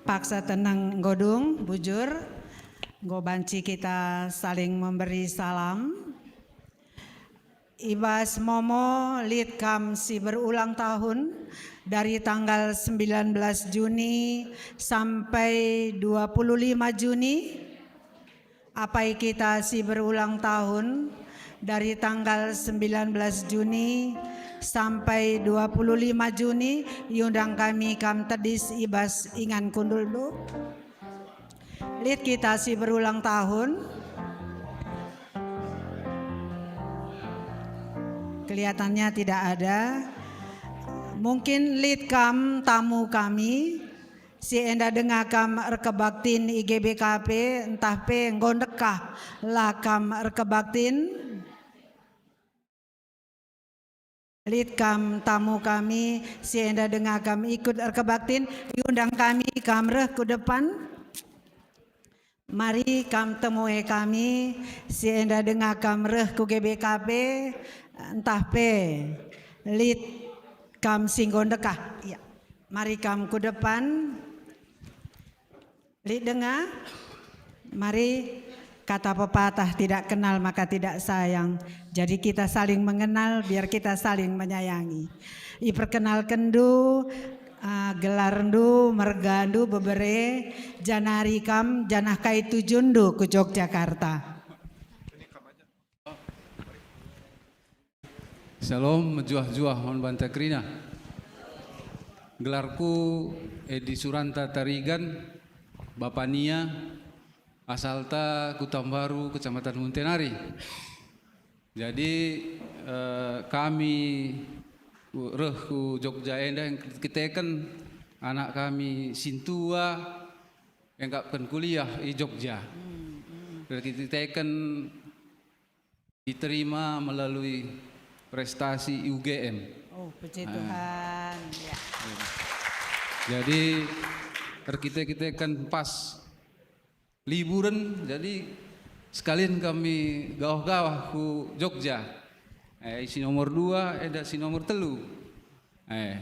Paksa tenang, enggo dung, bujur, enggo banci kita saling memberi salam. I bas Momo lit kam si berulang tahun, dari tanggal sembilan belas Juni sampai dua puluh lima Juni. Apai kita si berulang tahun, dari tanggal sembilan belas Juni sampai dua puluh lima Juni, iundang kami kam tedis i bas ingan kundulndu. Lit kita si berulang tahun. Kelihatannya tidak ada. Mungkin lit kam tamu kami, si enda denga kam erkebaktin i G B K P, ntah pe enggo ndekah la kam erkebaktin. Lit kam tamu kami, si enda denga kam ikut erkebaktin, iundang kami kam reh ku depan. Mari kam temue kami, si enda denga kam reh ku G B K P, ntah pe lit kam si enggo ndekah. Ya. Mari kam ku depan. Lit denga? Mari, kata pepatah, tidak kenal maka tidak sayang. Jadi kita saling mengenal, biar kita saling menyayangi. Iperkenalkenndu, ah, gelarndu, mergandu, bebere, janari kam, janah kai tujunndu ku Yogyakarta. Shalom, mejuah-juah man banta kerina. Gelarku Edi Suranta Tarigan, Bapa Nia, asalta Kutambaru, Kecamatan Muntenari. Jadi, eh, kami ku-, reh ku Jogja enda engkiteken anak kami sintua, engkapken kuliah i Jogja. Hmm, hmm. Erkiteken diterima melalui prestasi I U G M. Oh, puji Tuhan. Ya. Jadi, erkite-kiteken pas liburen, jadi sekalian kami gawah-gawah ku Jogja. Eh, si nomor dua, enda si nomor telu. Eh,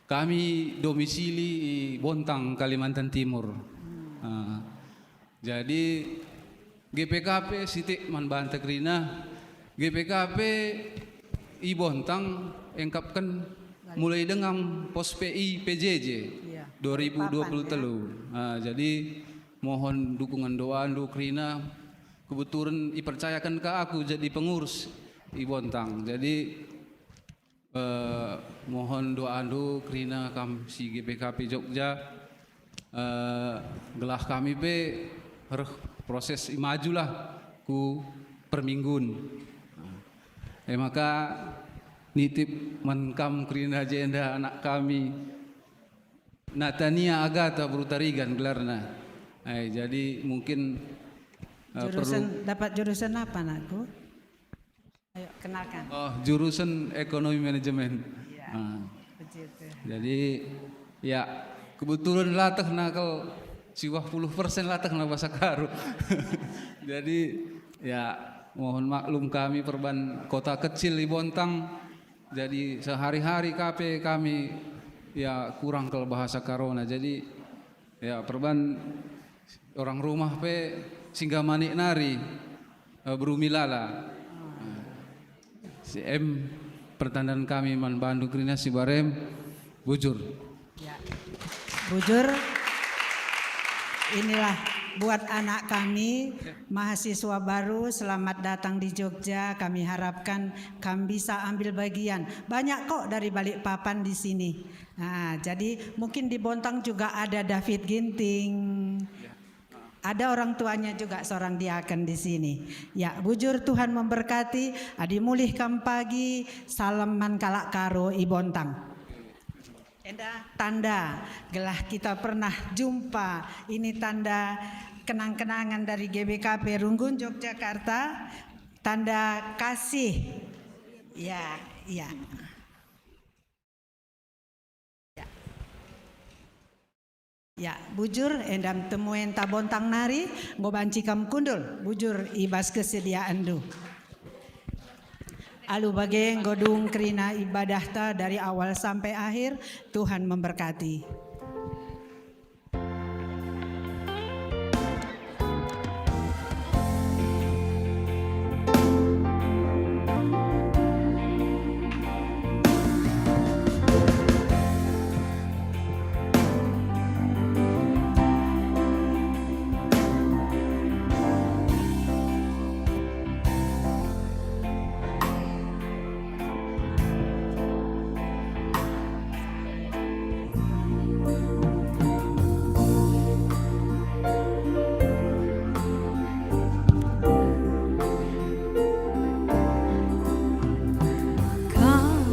kami domisili i Bontang, Kalimantan Timur. Ah, jadi G P K P sitik man banta kerina, G P K P i Bontang engkapken mulai denga pos P I P J J dua ribu dua puluh telu. Ah, jadi mohon dukungan doandu kerina, kebetulan ipercayaken ka aku jadi pengurus i Bontang. Jadi, Eh, mohon doandu kerina kam si G P K P Jogja, eh, gelah kami pe reh proses i majulah ku perminggun. E maka nitip man kam kerina jenda anak kami, Natania Agata Beru Tarigan gelarna. Eh, jadi mungkin, eh, perlu. Jurusan, dapat jurusan apa, anakku? Ayo, kenalkan. Oh, jurusan ekonomi manajemen. Iya. Ah. Begitu. Jadi, ya, kebetulan latehna kal siwah puluh persen latehna bahasa Karo. Jadi, ya, mohon maklum kami perban kota kecil i Bontang. Jadi, sehari-hari ka pe kami, ya, kurang kal bahasa Karona. Jadi, ya, perban orang rumah pe singgah manik nari, eh, Beru Milala. Si em pertandaan kami man bandu kerina si barem, bujur. Ya. Bujur, inilah buat anak kami, mahasiswa baru, selamat datang di Jogja. Kami harapkan kam bisa ambil bagian. Banyak kok dari Balikpapan di sini. Nah, jadi mungkin di Bontang juga ada David Ginting. Ya. Ada orang tuanya juga seorang diaken di sini. Ya, bujur Tuhan memberkati, adi mulih kam pagi, salem man kalak Karo i Bontang. Enda tanda gelah kita pernah jumpa, ini tanda kenang-kenangan dari G B K P Runggun Yogyakarta, tanda kasih. Ya, ya. Ya. Ya, bujur, enda temuenta Bontang nari, enggo banci kam kundul, bujur i bas kesediaenndu. Alu bage enggo dung kerina ibadahta dari awal sampai akhir, Tuhan memberkati. Kam,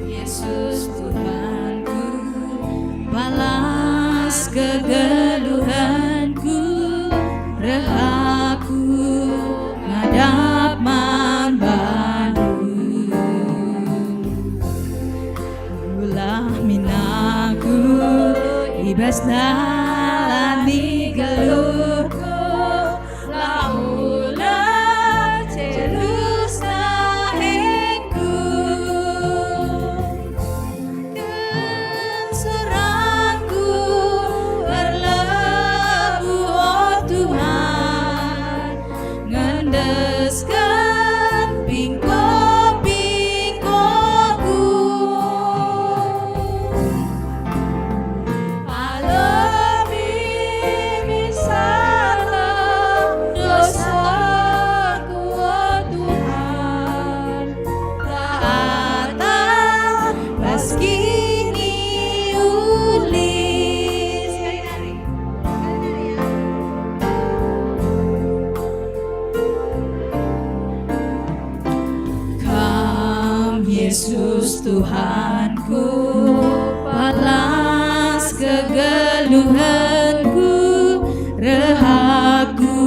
Yesus Tuhanku, balas kegeluhanku, reh aku ngadap man bandu. Gelah min aku i bas dalan ni geluhku, la ulah cerus tahengku. Ken serangku erlebuh, o Tuhan, ngendesken pingko-pingkoku. Alomi min salah dosaku, o Tuhan, taatlah bas kiniulin. Kam, Yesus Tuhanku, balas kegeluhanku, reh aku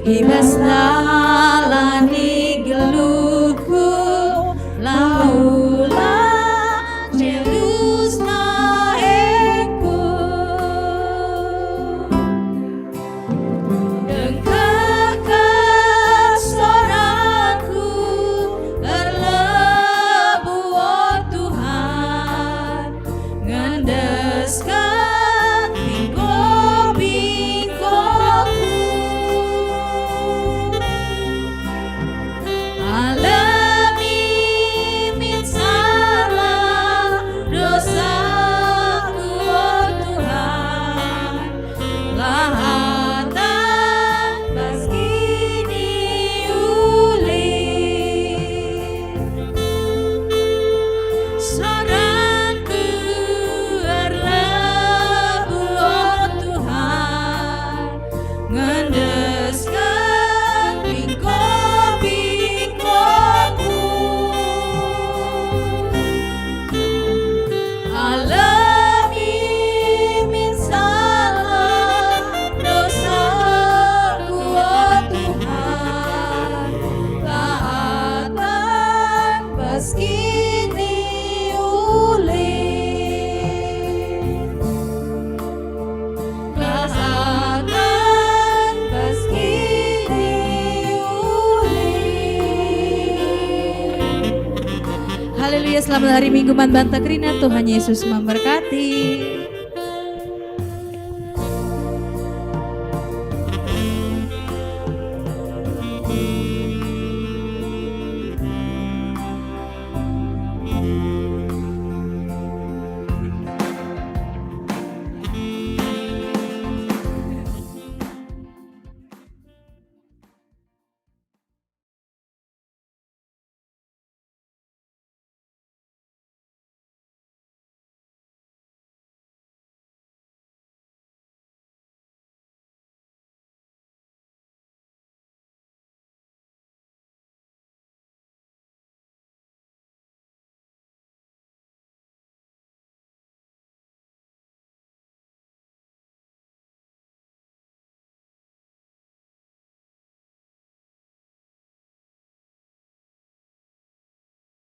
I bas dalan ni geluhku, la ulang jelusna engku. Dengkehken soraku, erlebuh, o Tuhan, ngendesken bingko-bingkoku. Alemi min salah dosaku, o Tuhan, lahatan bas kiniulin. Soraku erlebuh, o Tuhan, ngendesken bingko-bingkoku. Alemi min salah dosaku, o Tuhan, lahatan bas kiniulin. Lahatan bas kiniulin. Haleluya, selamat hari Minggu man banta kerina, Tuhan Yesus memberkati.